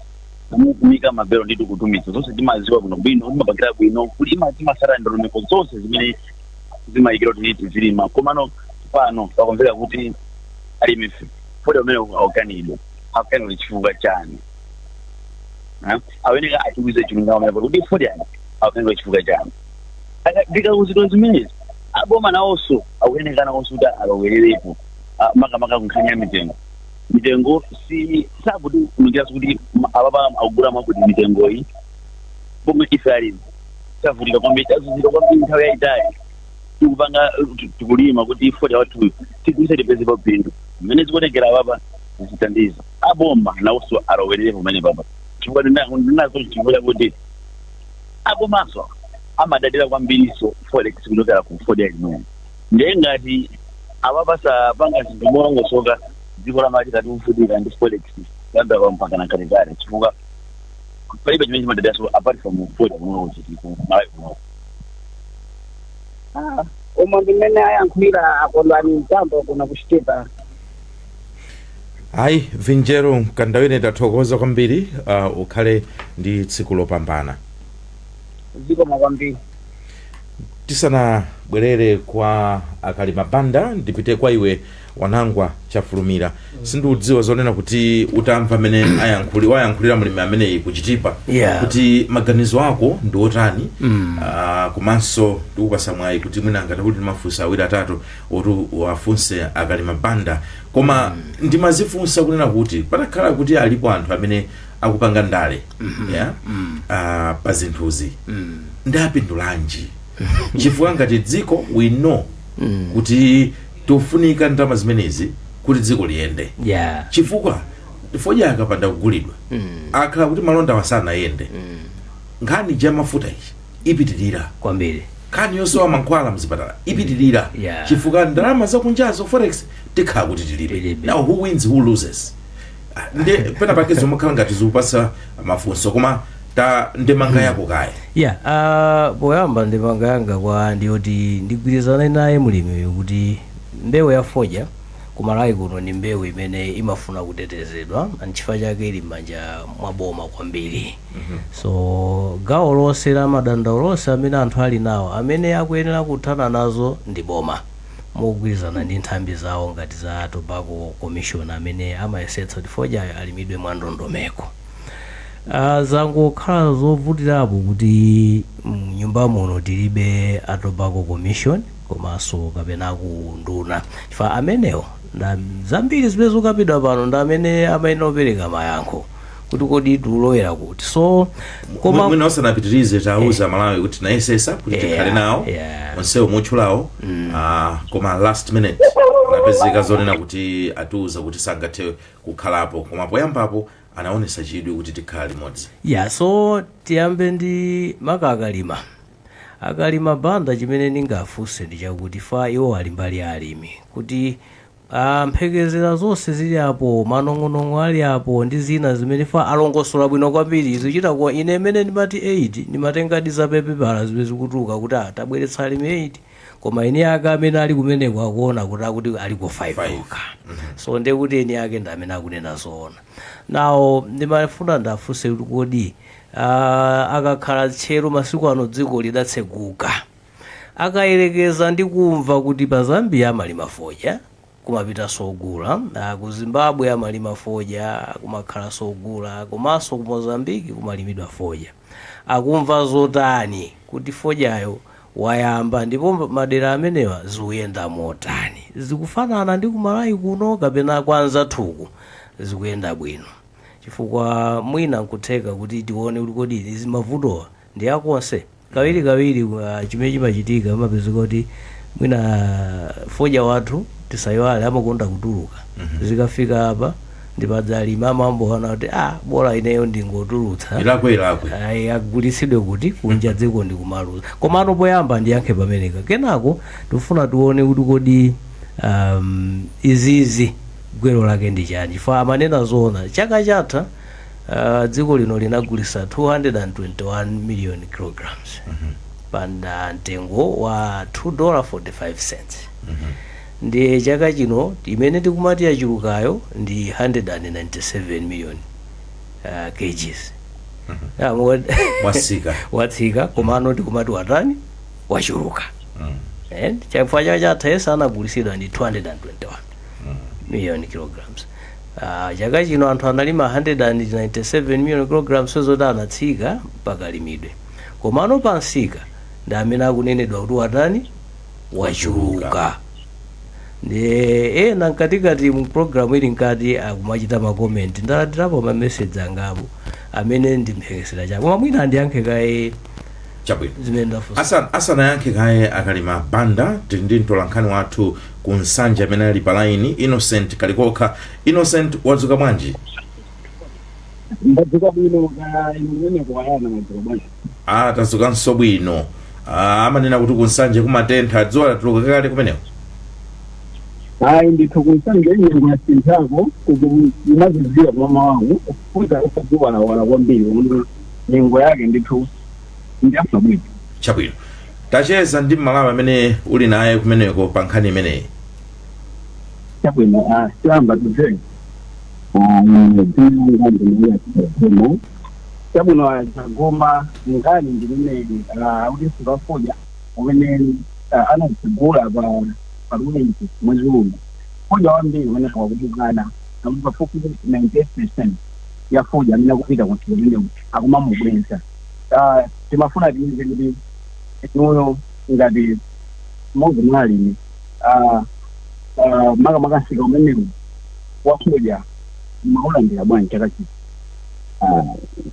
kumika mabelo ndithu, kutumiza zonse timaziwa bwino bwino, timapangira bwino kuti timasata ndondomeko zonse zimene zimayikira kuti tizilima. Komano pano pakumveka kuti alimi fodya umene akukanidwa, akukanidwa chifukwa chani? Aweneka atiuze chilungamo kuti fodya akukanidwa chifukwa chani. Ndikakuzidwa zimenezi, aboma nawonso akuyeneka nawonso kuti alowererepo, makamaka kunkhani ya mitengo. Mitengo si sakuti kunikiraso kuti apapa akugula mwakuti mitengo iyi, pomwe ife alimi tavutika kwambiri, tazunzika kwambiri nthawi yayitali tikupanga, tikulima kuti fodya wathuyu tigulise tipeze pa phindu. Mmene zikuonekera apapa zithandiza aboma nawonso alowererepo pamene papa, chifukwa ndinazo chifukwa chakuti abomanso amadalira kwambiriso forex kuchokera ku fodya limene. Ndiye ngati awapasa panga zinthu molongosoka, dziko lamati kati kuvutika ndi forex kuyambira pa mpaka na kalekale, chifukwa palibe chimene chimadaliranso apart from fodya kuno kuchitika Malawi kuno. Umo ndimene ayankhulira Akondwani Mtambo kuno kuchitipa. Ayi, Vinjero Mkandawire, tathokoza kwambiri, ukhale ndi tsiku lopambana. Zikomo kwambiri. Tisanabwerere kwa Akalima Banda, ndipite kwa iwe Wanangwa Chafulumira. Sindikudziwa zonena kuti utamva amene wayankhulira mlimi ameneyi kuchitipa, kuti maganizo ako ndi otani? Komanso ndikupasa mwayi kuti mwina ngati kuti mafunso awiri atatu oti wafunse Akalima Banda. Koma ndimazifunsa kunena kuti patakhala kuti alipo anthu amene akupanga ndale, yeah? Pa zinthuzi ndapindulanji? Chifukwa ngati dziko we know kuti tofunika ndalama zimenezi kuti dziko liyende, chifukwa fodya akapanda kugulidwa, akhala kuti malonda wasanayende, nkhani ja mafuta ichi ipitirira kwambiri. Nkhani yosowa mankhwala mzipatala ipitirira, chifukwa ndalama zakunjazo, forex, tikhala kuti tilibe. Tilibe. Now who wins, who loses? Nde pena pake zomakhala ngati zikupasa mafunso, koma ta ndemanga yako kaya. Yeah, poyamba ndemanga yanga kwa ndiyoti ndigwirizane naye mlimiyu kuti mbewu ya fodya kumalawi kuno ndi mbewu imene imafuna kutetezedwa, nchifukwa chake ili m'manja mwa boma kwambiri. So gawo lonse la madandaulo onse amene anthu ali nawo, amene akuyenera kuthana nazo ndi boma mogwirizana ndi nthambi zawo ngati za Tobacco Commission, amene amayesetsa kuti fodyayo alimidwe mwa ndondomeko. Zangokhala zovutirapo kuti mnyumba muno tilibe a Tobacco Commission komanso kapena ku nduna, chifukwa amenewo nda zambiri zimene zikukambidwa pano ndi amene amayenera kupereka mayankho kuti kodi tikulowera kuti. So koma mwina osanapitirize, tauza Malawi kuti tinayesesa kuti tikhale nawo onsewo mutchulawo, koma last minute anapezeka zonena kuti atiuza kuti sangathe kukhalapo, koma poyambapo anaonesa chidwi kuti tikhala limodzi. Yeah, so tiyambe ndi maka Akalima, Akalima Banda. Chimene ndingafunse ndi chakuti fa iwo ali mbali ya alimi, kuti mphekezera zonse zili apo, manong'onong'o ali apo ndi zina zimene fa alongosola bwino kwambiri, zichita kuwa ine imene ndimati 8 ndimatengadi zapepepala zimene zikutuluka kuti tabweretsa alimi 8, koma eni ake amene ali kumeneko akuona kuti akuti aliko 5 Five. okha. So ndiye kuti eni ake ndi amene akunena zoona. Nawo ndimafuna ndafunse kuti kodi akakhala tcheru masiku ano dziko lidatseguka, akayerekeza ndi kumva kuti pa Zambia amalima fodya kumapita sogula, ku Zimbabwe amalima fodya kumakhala sogula, komanso ku Mozambiki kumalimidwa fodya, akumva zotani kuti fodyayo wayamba ndipo madera amenewa zikuyenda motani? Zikufanana ndi kumalawi kuno kapena kwa anzathuku? zikuyenda bwino, chifukwa mwina nkutheka kuti tione kuti kodi izi mavutowa ndi akonse. Kawiri kawiri chimene chimachitika, amapezeka kuti mwina fodya wathu, tisayiwale, amakonda kutuluka. Zikafika apa ndipadzalima amamboona kuti, ah, bola ineyo ndingotulutsa. Ilakwe ilakwe. Ayi, agulitsidwe kuti kunja, dziko ndikumaluza. Komano poyamba ndiyankhe pameneka, kenako tikufuna tione kuti kodi izizi gwero lake ndi chani, chifukwa amanena zoona, chaka chatha dziko lino linagulitsa 221 million kilograms pa mtengo wa $2.45. Ndiye chaka chino imene tikumati yachulukayo ndi 197 million kgs. Ah, Wasika. Watsika, komano tikumati watani, wachuluka. Chifukwa chaka chatha yese anagulitsidwa ndi 221 million kilograms. Chaka chino anthu analima 197 million kilograms, sozoti anatsika pakalimidwe, komano pansika ndi amene akunenedwa kuti watani, wachuluka. Ndi ena mkatikati mu program ili mkati akumachita ma comment, ndalandirapo ma message angapo amene ndimphekesera chako, koma mwina andiyankhe kaye Chabwino. zimene ndafunsa. Asanayankhe kaye akalima Banda, tili ndi mtolankhani wathu ku Nsanje amene ali pa line, Innocent Kalikokha. Innocent, wadzuka bwanji? Ndadzuka bwino, ka inu kumeneko wayana, madzuka bwanji? Ah, tadzukanso bwino. Ah, amanena kuti ku Nsanje kumatentha, dzuwa latuluka kale kumeneko? Hayi ndithu, kuNsanje nyengo yasinthako, kumaziziwa mamawangu kufuza dzuwa lawala kwambiri, komwe nyengo yake ndithu ndiyafuna bwino. Chabwino, tacheza ndi Mmalawi amene uli naye kumeneko pa nkhani imeneyi. Chabwino, choyamba tidze dzina. Chabwino, Chagoma, nkhani ndimene kuti sikafodya umene anazigula pa 20 mwezi uno, fodya wambiri umene wakutukana akuti pafupi 98% ya fodya amene akupita kuntchito kumeneku akumamubweza. Timafuna tiize kuti inuyo ngati mmodzi mwa alimi, makamaka msika umenewu wafodya maulandira bwanji chaka chino?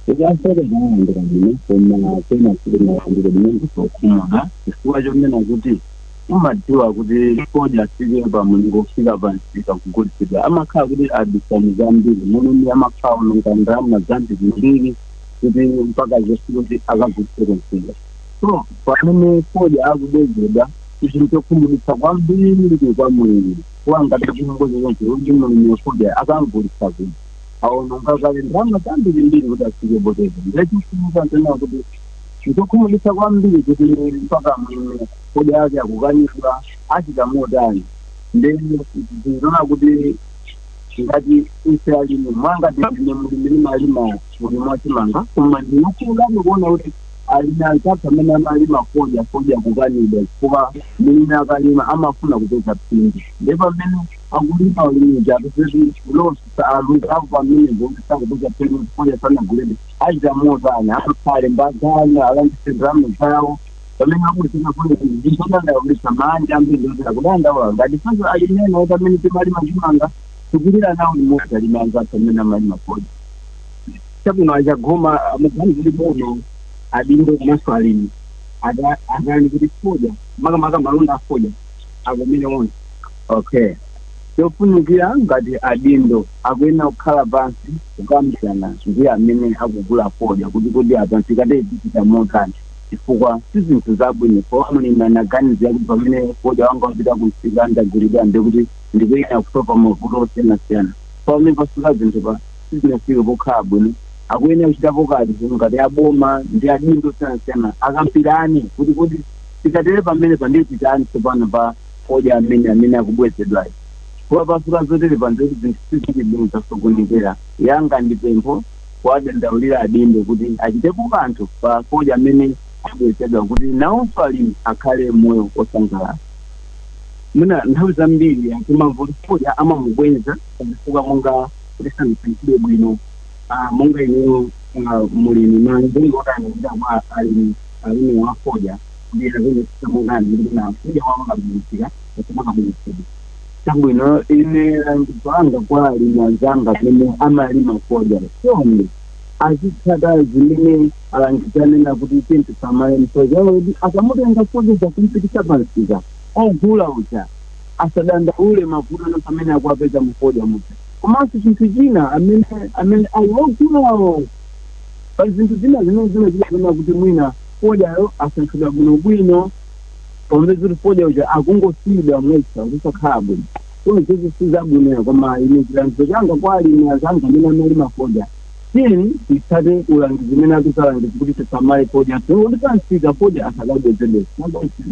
Tikafodya tinalandira bwino, koma pena sitinalandire bwino, ndipokhumudwa chifukwa chonena kuti umadziwa kuti fodya afike pa mulingo kufika pa msika kugulitsidwa, amakhala kuti adusani zambiri. Mulimi amakhala ononga ndalama zambiri kuti mpaka zofika kuti akagulitse kumsika. So pamene fodya akubwezedwa, ichi nchokhumudwitsa kwambiri kwa mulimi, kuwa ngati kumbuzi zonse kuti mulimi wafodya akangulitsa kuti aononga kale ndalama zambirimbiri kuti afike potero. Ndechofunika ntenera kuti nchokhumudwitsa kwambiri kuti mpaka mulimi fodya yake akukanidwa, achita motani? Nde zinaona kuti ngati ife alimi, mwangati ndine mulimi, limalima ulimi wachimanga, koma ndinokhululani kuona kuti alimi anzathu amene amalima fodya, fodya kukanidwa, chifukwa mulimi akalima amafuna kupeza phindu. Ndi pamene akulima ulimi apezeti loss, aluzapo pamene zoti sakupeza phindu, fodya sanagulebe, achita motani? Amakhale mbaganya alandise ndalama zawo pamene akuzina fodya. Ndizodandaulitsa manja ambiri, ndoti akudandaula ngati faso alimi ena oti amene timalima chimanga tikulira nawo limodzi alimi anzathu amene amalima fodya. Chabwino, Achagoma, muganizire bwino adindo komanso alimi atani kuti fodya, makamaka malonda a fodya, akomere onse? Okay, chofunikira ngati adindo akuyenera kukhala pansi kukambirana ndi amene akugula fodya kuti kodi apa tikati tichita motani, chifukwa si zinthu zabwino po mulimi anaganizira kuti pamene fodya wanga wapita kumsika ndagulidwa, ndikuti ndikuyenera kusopa mavuto osiyanasiyana. Pamene pafika zinthu pa sizinafike pokhala bwino, akuyenera kuchitapo kanthu ngati aboma ndi adindo osiyanasiyana akambirane kuti kodi tikatere pamene pa ndiye titani tsopano pa fodya amene akubwezedwayo, kuwa pafika zotere panzoti zinthu sizili bwino, zasokonekera. Yanga ndi pempho kuwadandaulira adindo kuti achitepo kanthu pa fodya amene abwezedwa kuti nawonso alimi akhale moyo osangalala. Mwina nthawi zambiri timamva kuti fodya amamubweza chifukwa monga kuti sanasankhidwe bwino. Monga inuyo mulimi, malangizo otani kupita kwa alimi amene wa fodya kuti azionetsetsa motani kuti kuna fodya wawo akabweretsedwa asamakabweretsedwa? Chabwino, ine langizo langa kwa alimi anzanga amene amalima fodya, chonde azitsata zimene alangizi anena kuti tisamale fodya, kuti akamutenga fodya zakumpitisa pamsika, ogula uja asadandaule mavuto onse amene akuwapeza mu fodya muja. Komanso chinthu china, amene ali ogulawo, pa zinthu zina zimene zimachitika kuti mwina fodyayo asankhidwa bwinobwino, pamene kuti fodya uja akungosiyidwa mwesa kusakhala bwino, so izizi sizabwinoyo. Koma ine chilangizo changa kwa alimi azanga amene amalima fodya, tiyeni titsate ulangizi imene atilangiza kuti tisamale fodya, kuti pamsika fodya asakabwezedwe,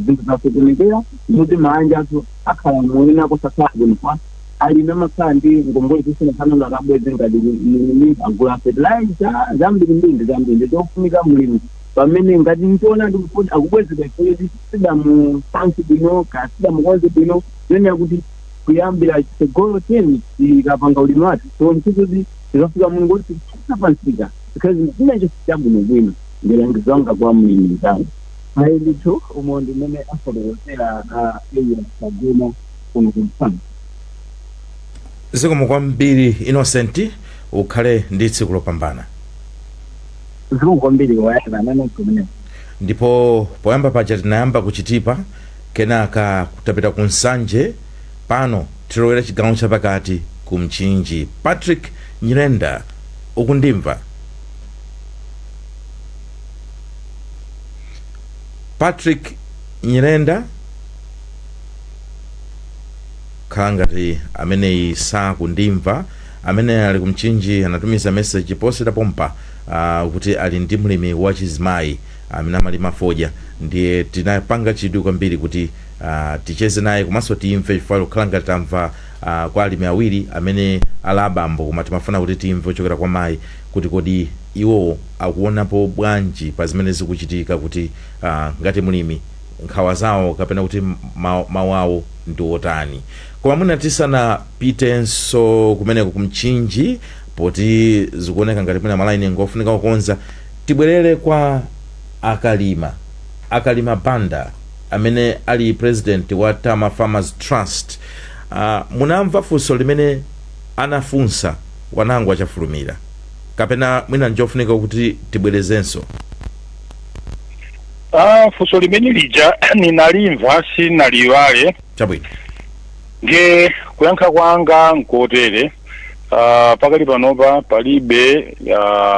zinthu zasokonekera, kuti maanja athu akhala moyena kusakhala bwino, kwa alimi amakhala ndi ngongole zosiyanasiyana akabweze, ngati mlimi agula fertilizer, zambirimbiri ndi zambiri. Ndizofunika mlimi pamene ngati ntiona ndi kuti akubwezedwa ifo sidamusankhe bwino ka sidamukonze bwino, ziyenera kuti kuyambira chitsogolo tiyeni tikapanga ulimi wathu tionetse kuti tikafika mulungu kuti tikufika pamsika zikhale zimenecho chabwino bwino. Ndilangizo langa kwa mlimi mzanga. Ayi ndithu, umo ndimene afotokozera a Elias Kagoma kuno kumsanga. Zikomo kwambiri, Innocent, ukhale ndi tsiku lopambana. Zikomo kwambiri, wayana nane kumene. Ndipo poyamba paja tinayamba kuchitipa, kenaka kutapita ku Nsanje, pano tilowera chigawo chapakati ku Mchinji. Patrick Nyirenda, ukundimva? Patrick Nyirenda, khala ngati ameneyi sakundimva. Amene ali ku Mchinji anatumiza message posachedwa pompa kuti ali ndi mlimi wachizimayi amene amalima fodya, ndiye tinapanga chidwi kwambiri kuti ticheze naye komanso timve, chifukwa kukhala ngati tamva kwa alimi awiri amene ali abambo, koma timafuna kuti timve kuchokera kwa mayi kuti kodi iwowo akuonapo bwanji pa zimene zikuchitika, kuti ngati mlimi nkhawa zawo kapena kuti mawu awo ndi otani. Koma mwina tisanapitenso kumeneko kumchinji, poti zikuoneka ngati mwina malaini ngofunika kukonza, tibwerere kwa Akalima, Akalima Banda amene ali president wa Tama Farmers Trust. Munamva funso limene anafunsa Wanangwa Chafulumira, kapena mwina njofunika kuti tibwerezenso? Ah, funso limene lija ninalimva, sinaliwale. Chabwino. Ndiye kuyankha kwanga nkotere: pakali panopa palibe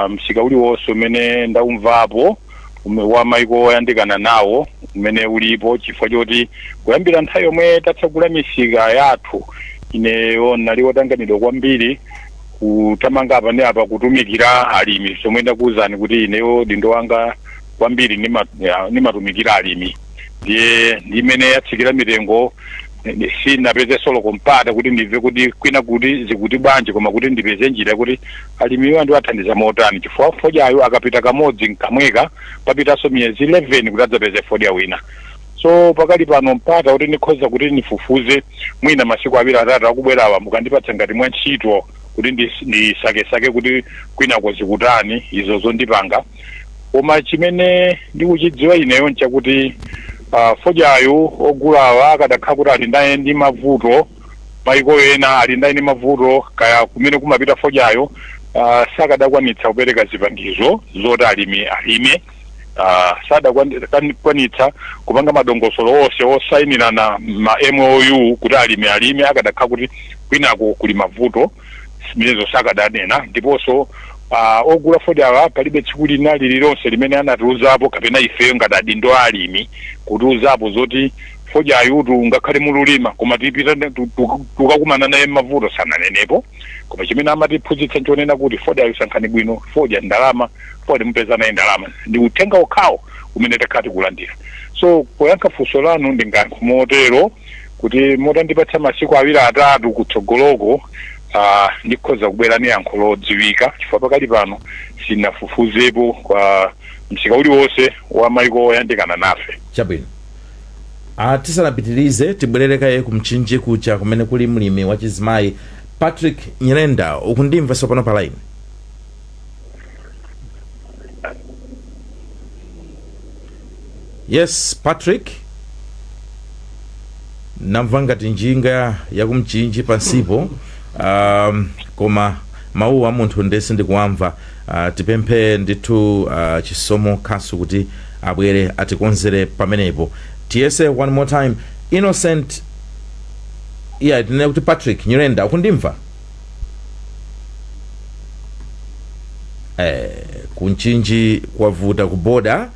msika uliwonse umene ndaumvapo wa maiko oyandikana nawo umene ulipo, chifukwa choti kuyambira nthawi yomwe tatsegula misika yathu, ineyo nali wotanganidwa kwambiri kutamanga apa ndi apa kutumikira alimi, zomwe ndakuwuzani kuti ineyo dindo wanga kwambiri nimatumikira alimi. Ndiye ndimene yatsikira mitengo, sinapeze solo mpata kuti ndimve kuti kwina kuti zikuti bwanji, koma kuti ndipeze njira kuti alimiwa ndiwathandiza motani, chifukwa fodyayo akapita kamodzi nkamweka, papitanso miyezi 11 kuti adzapeze fodya wina. So pakali pano mpata kuti ndikhoza kuti ndifufuze, mwina masiku awiri atatu akubwerawa mukandipatsa ngati mwa ntchito kuti ndisakesake kuti kwinako zikutani, izo zondipanga. Koma chimene ndikuchidziwa ineyo nchakuti fodyayo ogulawa akadakhala kuti ali naye ndi mavuto, maiko ena ali naye ndi mavuto kaya kumene kumapita fodyayo, sakadakwanitsa kupereka zipangizo zoti alimi alime, sadakwanitsa kupanga madongosolo onse osayinirana ma MOU kuti alimi alime akadakhala kuti kwinako kuli mavuto, zimenezo sakadanena. Ndiponso ogula fodyawa palibe tsiku lina lililonse limene anatiuzapo, kapena ifeyo ngati adindo alimi kutiuzapo zoti fodyayu ngakhale mululima koma tipita tukakumana naye mavuto, sananenepo. Koma chimene amatiphunzitsa nchonena kuti fodyayu sankhani bwino, fodya ndalama, fodya mupeza naye ndalama. Ndi uthenga okhawo umene takhala tikulandira. So poyankha funso lanu ndingayankhe motero kuti mutandipatsa masiku awiri atatu kutsogoloko, ndikhoza kubwera ni yankho lodziwika, chifukwa pakali pano sinafufuzepo kwa msika uliwonse wa maiko oyandikana nafe. Chabwino. Tisanapitirize, tibwerere kaye ku Mchinji kucha kumene kuli mlimi wachizimayi Patrick Nyirenda. Ukundimva tsopano pa line? Yes, Patrick. Namva ngati njinga yakumchinji pansipo, koma mawuwa a munthu nde sindikuwamva. Tipemphe ndithu Chisomo Khasu kuti abwere atikonzere pamenepo. Tiyese one more time. Innocent, yeah, tinene kuti Patrick Nyirenda, ukundimva? Kunchinji kwavuta kuboda.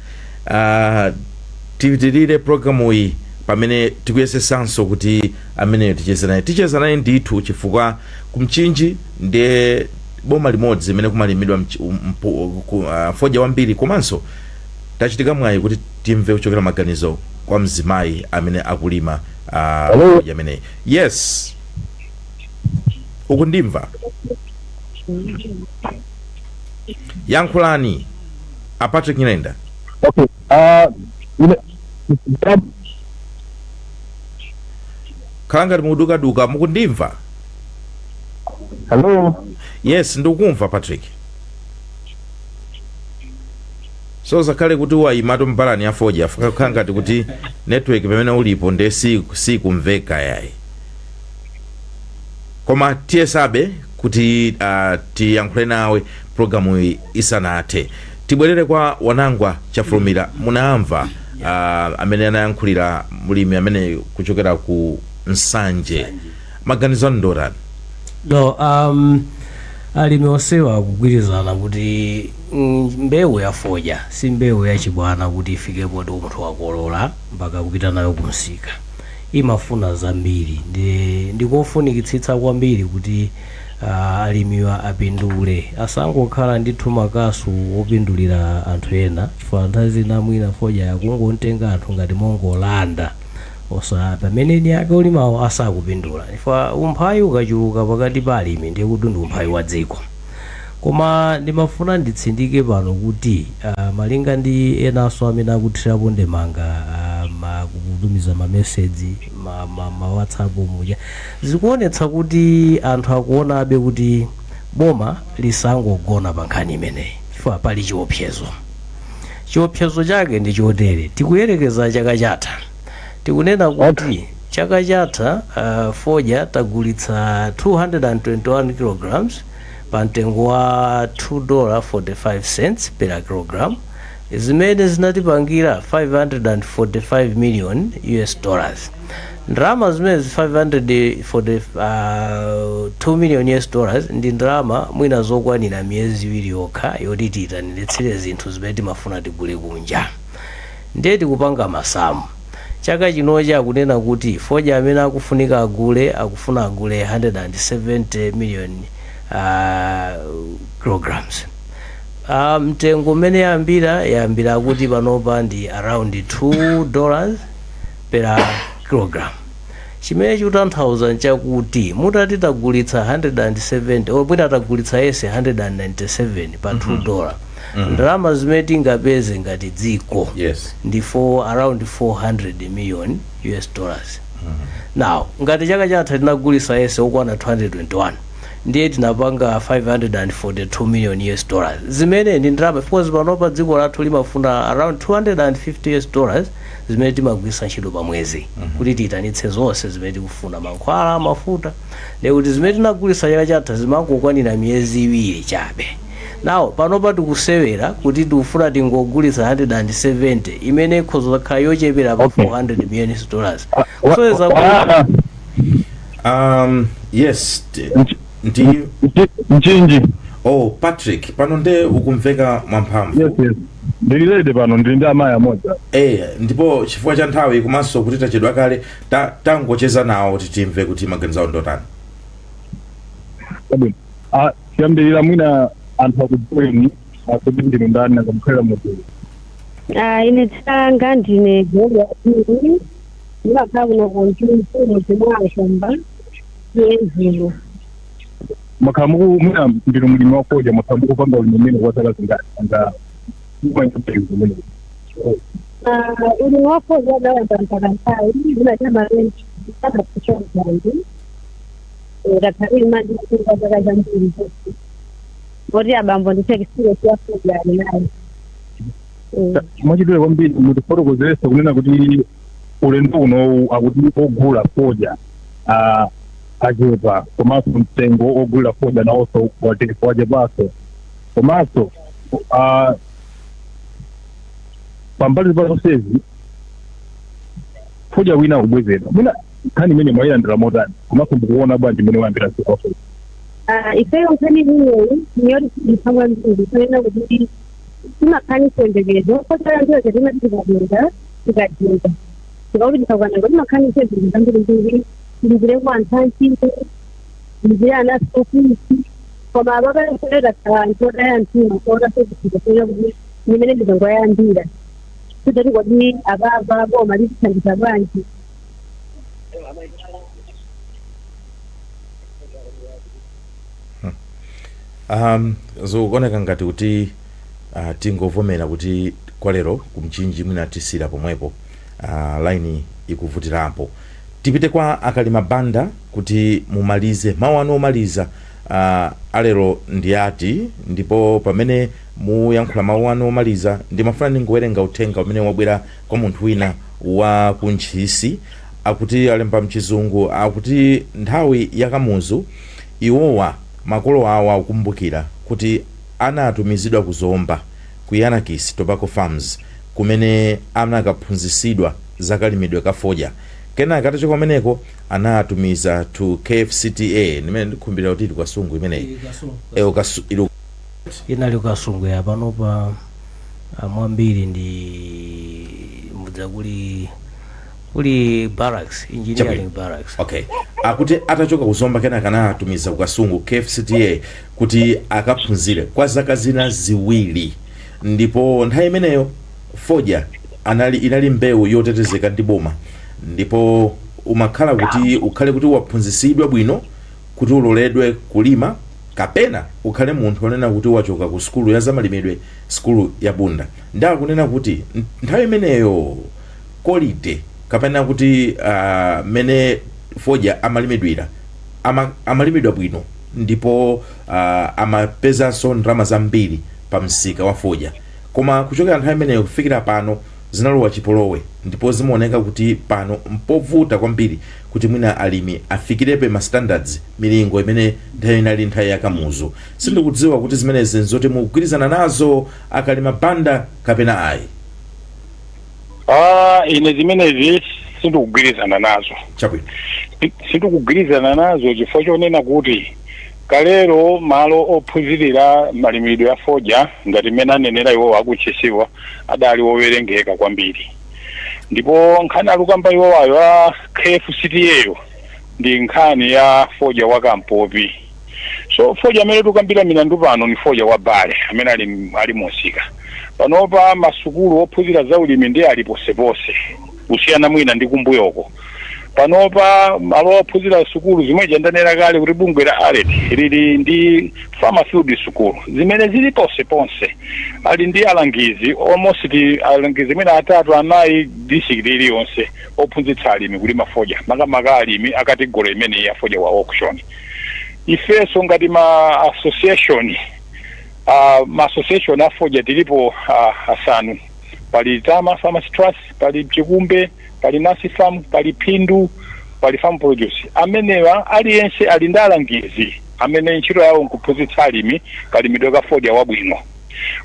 Tipitirire programu iyi pamene tikuyesesanso kuti ameneyo ticheze naye, ticheza naye ndithu, chifukwa kumchinji ndiye boma limodzi imene kumalimidwa fodya wambiri, komanso tachitika mwayi kuti timve kuchokera maganizo kwa mzimayi amene akulima Hello? fodya ameneyi. Yes, ukundimva? Yankhulani, a Patrick Nyirenda. Okay. Khala ngati mukudukaduka. Mukundimva? Hello? Yes, ndikukumva, Patrick. So zakhale kuti wayimatu mbalani ya fodya, khala ngati kuti network pamene ulipo nde sikumveka yayi, koma tiyesabe kuti tiyankhule nawe programu iyi isanathe. Tibwerere kwa Wanangwa Chafulumira. Munamva amene anayankhulira mlimi amene kuchokera ku Nsanje. Maganizo anu ndotani? No, alimi onsewa akugwirizana kuti mbewu ya fodya si mbewu yachibwana kuti ifikepo ndi munthu wakolola mpaka kupita nayo kumsika. Imafuna zambiri, ndi ndikofunikitsitsa kwambiri kuti alimiwa apindule, asangokhala ndithu makasu opindulira anthu ena, chifukwa nthawi zina mwina fodya yakungotenga anthu ngati mongolanda osa pamene eni ake olimawo asakupindula, chifukwa umphawi ukachuluka pakati pa alimi ndiye kuti ndi umphawi wa dziko. Koma ndimafuna nditsindike pano kuti malinga ndi enanso amene akuthirapo ndemanga, kutumiza mameseji, ma WhatsApp muja, zikuonetsa kuti anthu akuonabe kuti boma lisangogona pa nkhani imeneyi, chifukwa pali chiopsezo. Chiopsezo chake ndi chotere: tikuyerekeza chaka chatha, tikunena kuti chaka chatha fodya tagulitsa 221 kilograms pa mtengo wa $2.45 per kilogram, zimene zinatipangira 545 million US dollars. Ndalama zimene 542 million US dollars ndi ndalama mwina zokwanira miyezi 2 yokha yoti tiyitaniritsire zinthu zimene timafuna tigule kunja. Ndiye tikupanga masamu, chaka chinochi akunena kuti fodya amene akufunika agule, akufuna agule 170 million kilograms. Mtengo umene yambira kuti panopa ndi around $2 per kilogram, chimene chikutanthauza nchakuti mutati tagulitsa 170 or mwina tagulitsa yese 197 pa $2, ndalama zimene tingapeze ngati dziko ndi for around 400 million US dollars. Now, ngati chaka chatha tinagulitsa yese okwana 221, ndiye tinapanga 542 million US dollars, zimene ndi ndalama, because panopa dziko lathu limafuna around 250 US dollars zimene timagwiritsa ntchito pa mwezi kuti tiyitanitse zonse zimene tikufuna, mankhwala, mafuta. Ndikuti zimene tinagulitsa chaka chatha zimangokwanira miyezi 2 chabe. Now panopa tikusewera kuti tikufuna tingogulitsa 170, imene ikhoza kukhala yochepera pa 400 million dollars, kusonyeza kuti Yes, ndi Mchinji. Oh, Patrick, pano nde ukumveka mwamphamvu. Yes, ndili ready pano, ndili ndi amayi amodzi. Ndipo chifukwa cha nthawi komanso kuti tachedwa kale, tangocheza nawo kuti timve kuti maganizo awo ndotani. Chabwino. Ah, tiyambirira mwina anthu akudziweni akuti ndinu ndani, akamukhalira mudzi. Ah, ine dzina langa ndine Gloria Phiri, ndimakhala kuno ku Mchinji, mudzi mwa Nkomba Yezulu. Mwakhala muku, mwina ndinu mlimi wa fodya, mwakhala mukupanga ulimi umene kwa zaka zingati? Anga umene? Ah, ulimi wa fodya udayamba mpaka nthawi ndinachama anakuchonzanji ngakhale mandikuka zaka zambiri moti abambo ndithe experience ya fodya ali nayo. Mwachidule kwambiri, mutifotokozeresa kunena kuti Ulendo unowu akuti ogula fodya achepa, komanso mtengo ogulira fodya nawonso wachepanso. Komanso pambali pa zonsezi, fodya wina akubwezedwa. Mwina nkhani imene mwayilandira motani, komanso mukuona bwanji mmene wayambira msika wa fodya? Ifeyo nkhani imeneyi niyoti kwambiri kunena kuti timakhala chiyembekezo kotera ndiyo timati tikadinda tikadinda tikakuti tikakwananga timakhala chiyembekezo zambirimbiri, tilipire ku anthu antchito, tilipire ana school fees, koma apapa takhala anthu otaya mtima kuona sezikutokuya kuti nimene mitengo yayambira kutati kodi apapa boma litithandiza bwanji? Zikuoneka ngati kuti tingovomera kuti kwa lero kumchinji mwina tisiyira pomwepo, line ikuvutirapo. Tipite kwa Akalima Banda kuti mumalize mawu anu omaliza alero ndi ati. Ndipo pamene muyankhula mawu anu omaliza, ndimafuna ndingowerenga uthenga umene wabwera kwa munthu wina wa ku Ntchisi. Akuti, alemba mchizungu, akuti nthawi ya Kamuzu iwowa makolo awo akukumbukira kuti anatumizidwa ku Zomba ku Yanakis Tobacco Farms kumene anakaphunzitsidwa za kalimidwe ka fodya. Kenaka atachoka kumeneko anatumiza to KFCTA, ndimene ndikhumbira kuti ili Kasungu imeneyi. Ili Inali Kasungu ya panopa mwambiri ndi mudza kuli barracks, engineering barracks. Okay, akuti atachoka kuzomba kenaka anatumiza ku Kasungu KFCTA kuti akaphunzire kwa zaka zina 2, ndipo nthawi imeneyo fodya inali mbewu yotetezeka ndi boma, ndipo umakhala kuti ukhale kuti waphunzitsidwa bwino kuti uloledwe kulima, kapena ukhale munthu onena kuti wachoka ku sukulu ya zamalimidwe, sukulu ya Bunda. Ndakunena kuti nthawi imeneyo quality kapena kuti mmene fodya amalimidwira, amalimidwa bwino, ndipo amapezanso ndalama zambiri pa msika wa fodya. Koma kuchokera nthawi imeneyo kufikira pano zinalowa chipolowe, ndipo zimaoneka kuti pano mpovuta kwambiri kuti mwina alimi afikirepe ma standards, milingo imene nthawi inali nthawi ya Kamuzu. Sindikudziwa kuti zimenezi nzoti mukugwirizana nazo, Akalima Banda, kapena ayi. Ine zimenezi sindikugwirizana nazo. Sindikugwirizana nazo chifukwa chonena kuti kalero malo ophunzirira malimidwe a fodya, ngati mmene anenera iwowo akuntchisiwa, adali owerengeka kwambiri. Ndipo nkhani alukamba iwowayo a KFCTA ndi nkhani ya fodya wa kampopi. So fodya amene tikukambira milandu pano ni fodya wa bale amene ali mumsika panopa. Masukulu ophunzira za ulimi ndi ali posepose, kusiyana mwina ndi kumbuyoko. Panopa malo ophunzira sukulu zimwe ndanena kale kuti bungwe la ARET lili ndi farmer field school zimene zili ponseponse, ali ndi alangizi, almost alangizi mwina atatu, anayi district iliyonse, ophunzitsa alimi kulima fodya, makamaka alimi a category imene ya fodya wa auction. Ifenso ngati ma association, ma association a fodya tilipo asanu. Pali Tama Farmers Trust, pali Chikumbe, pali Nasi Farm, pali Phindu, pali Farm Produce. Amenewa aliyense ali ndi alangizi amene ntchito yawo nkuphunzitsa alimi kalimidwe ka fodya wabwino.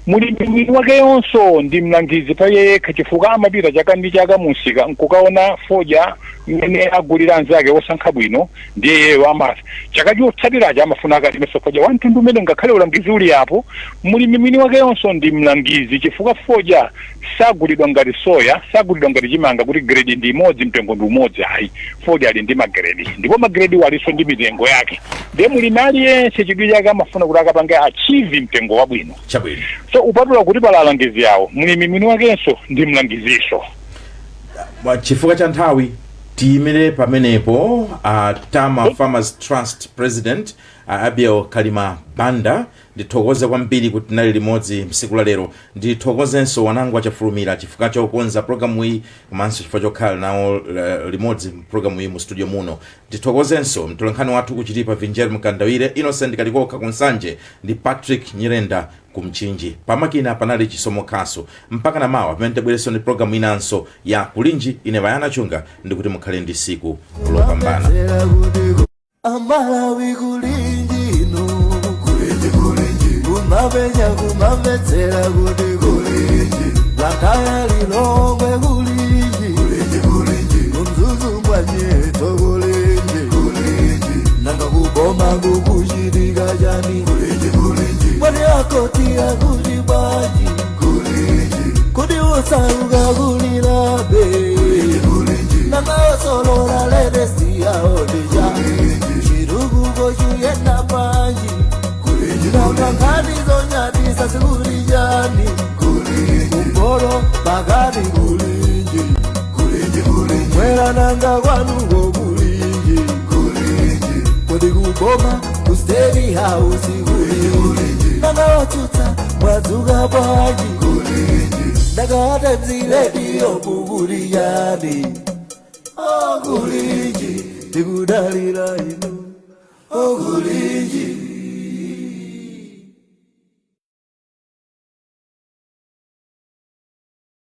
Mulimi mwini wakeyonso ndi mlangizi pa iye yekha, chifukwa amapita chaka ndi chaka mumsika nkukaona fodya mmene agulira anzake osankha bwino, ndiye iyeyo amati chaka chotsatiracho amafuna akalimenso fodya wa mtundu umene. Ngakhale ulangizi uli apo, mulimi mwini wakeyonso ndi mlangizi, chifukwa fodya sagulidwa ngati soya, sagulidwa ngati chimanga kuti grade ndi imodzi, mtengo ndi umodzi, ayi. Fodya ali ndi magrade, ndipo magrade alinso ndi mitengo yake. Ndiye mulimi aliyense chidwi chake amafuna kuti akapange achieve mtengo wabwino. So upatula kuti pala alangizi awo, mulimi mwini wakenso ndi mlangizinso. Chifukwa cha nthawi tiyimire pamenepo. Tama Farmers Trust President. Abiel Kalima Banda, ndithokoze kwambiri kuti tinali limodzi msiku la lero. Ndithokozenso Wanangwa Chafulumira chifukwa chokonza programu iyi komanso chifukwa chokhala nawo limodzi programu iyi mu studio muno. Ndithokozenso mtolankhani wathu kuchitipa, Vinjer Mkandawire, Innocent Kalikokha kunsanje ndi Patrick Nyirenda kumchinji. Pamakina panali Chisomo Khaso. Mpaka na mawa pamene tibwerenso ndi programu inanso ya Kulinji, ine Bayana Chunga ndikuti mukhale ndi siku lopambana. Amalawi, kulinji inu, kulinji, kulinji, kumapenya kumamvetsera kuti kulinji, Blantyre, Lilongwe, kulinji, kulinji, kulinji, kumzuzu mwanyeto, kulinji, kulinji, nanga kuboma kukuchitika chani? Kulinji, kulinji, mwani akoti akuti bwanji? Kulinji, kuti usauka kulilabe? Kulinji, nanga osolola latest yaodija chirukuko chuyenda panji? Nanga nkhani zonyadisa zikuli chani? Kumporo pakati, kulinji, mwera nanga kwanuko, kulinji, kuti kuboma ku State House, kulinji, nanga watsutsa mwadzuka bwanji? Ndakata mzilediyo kukuli chani? Okulinji, tikudalira inu, okulinji.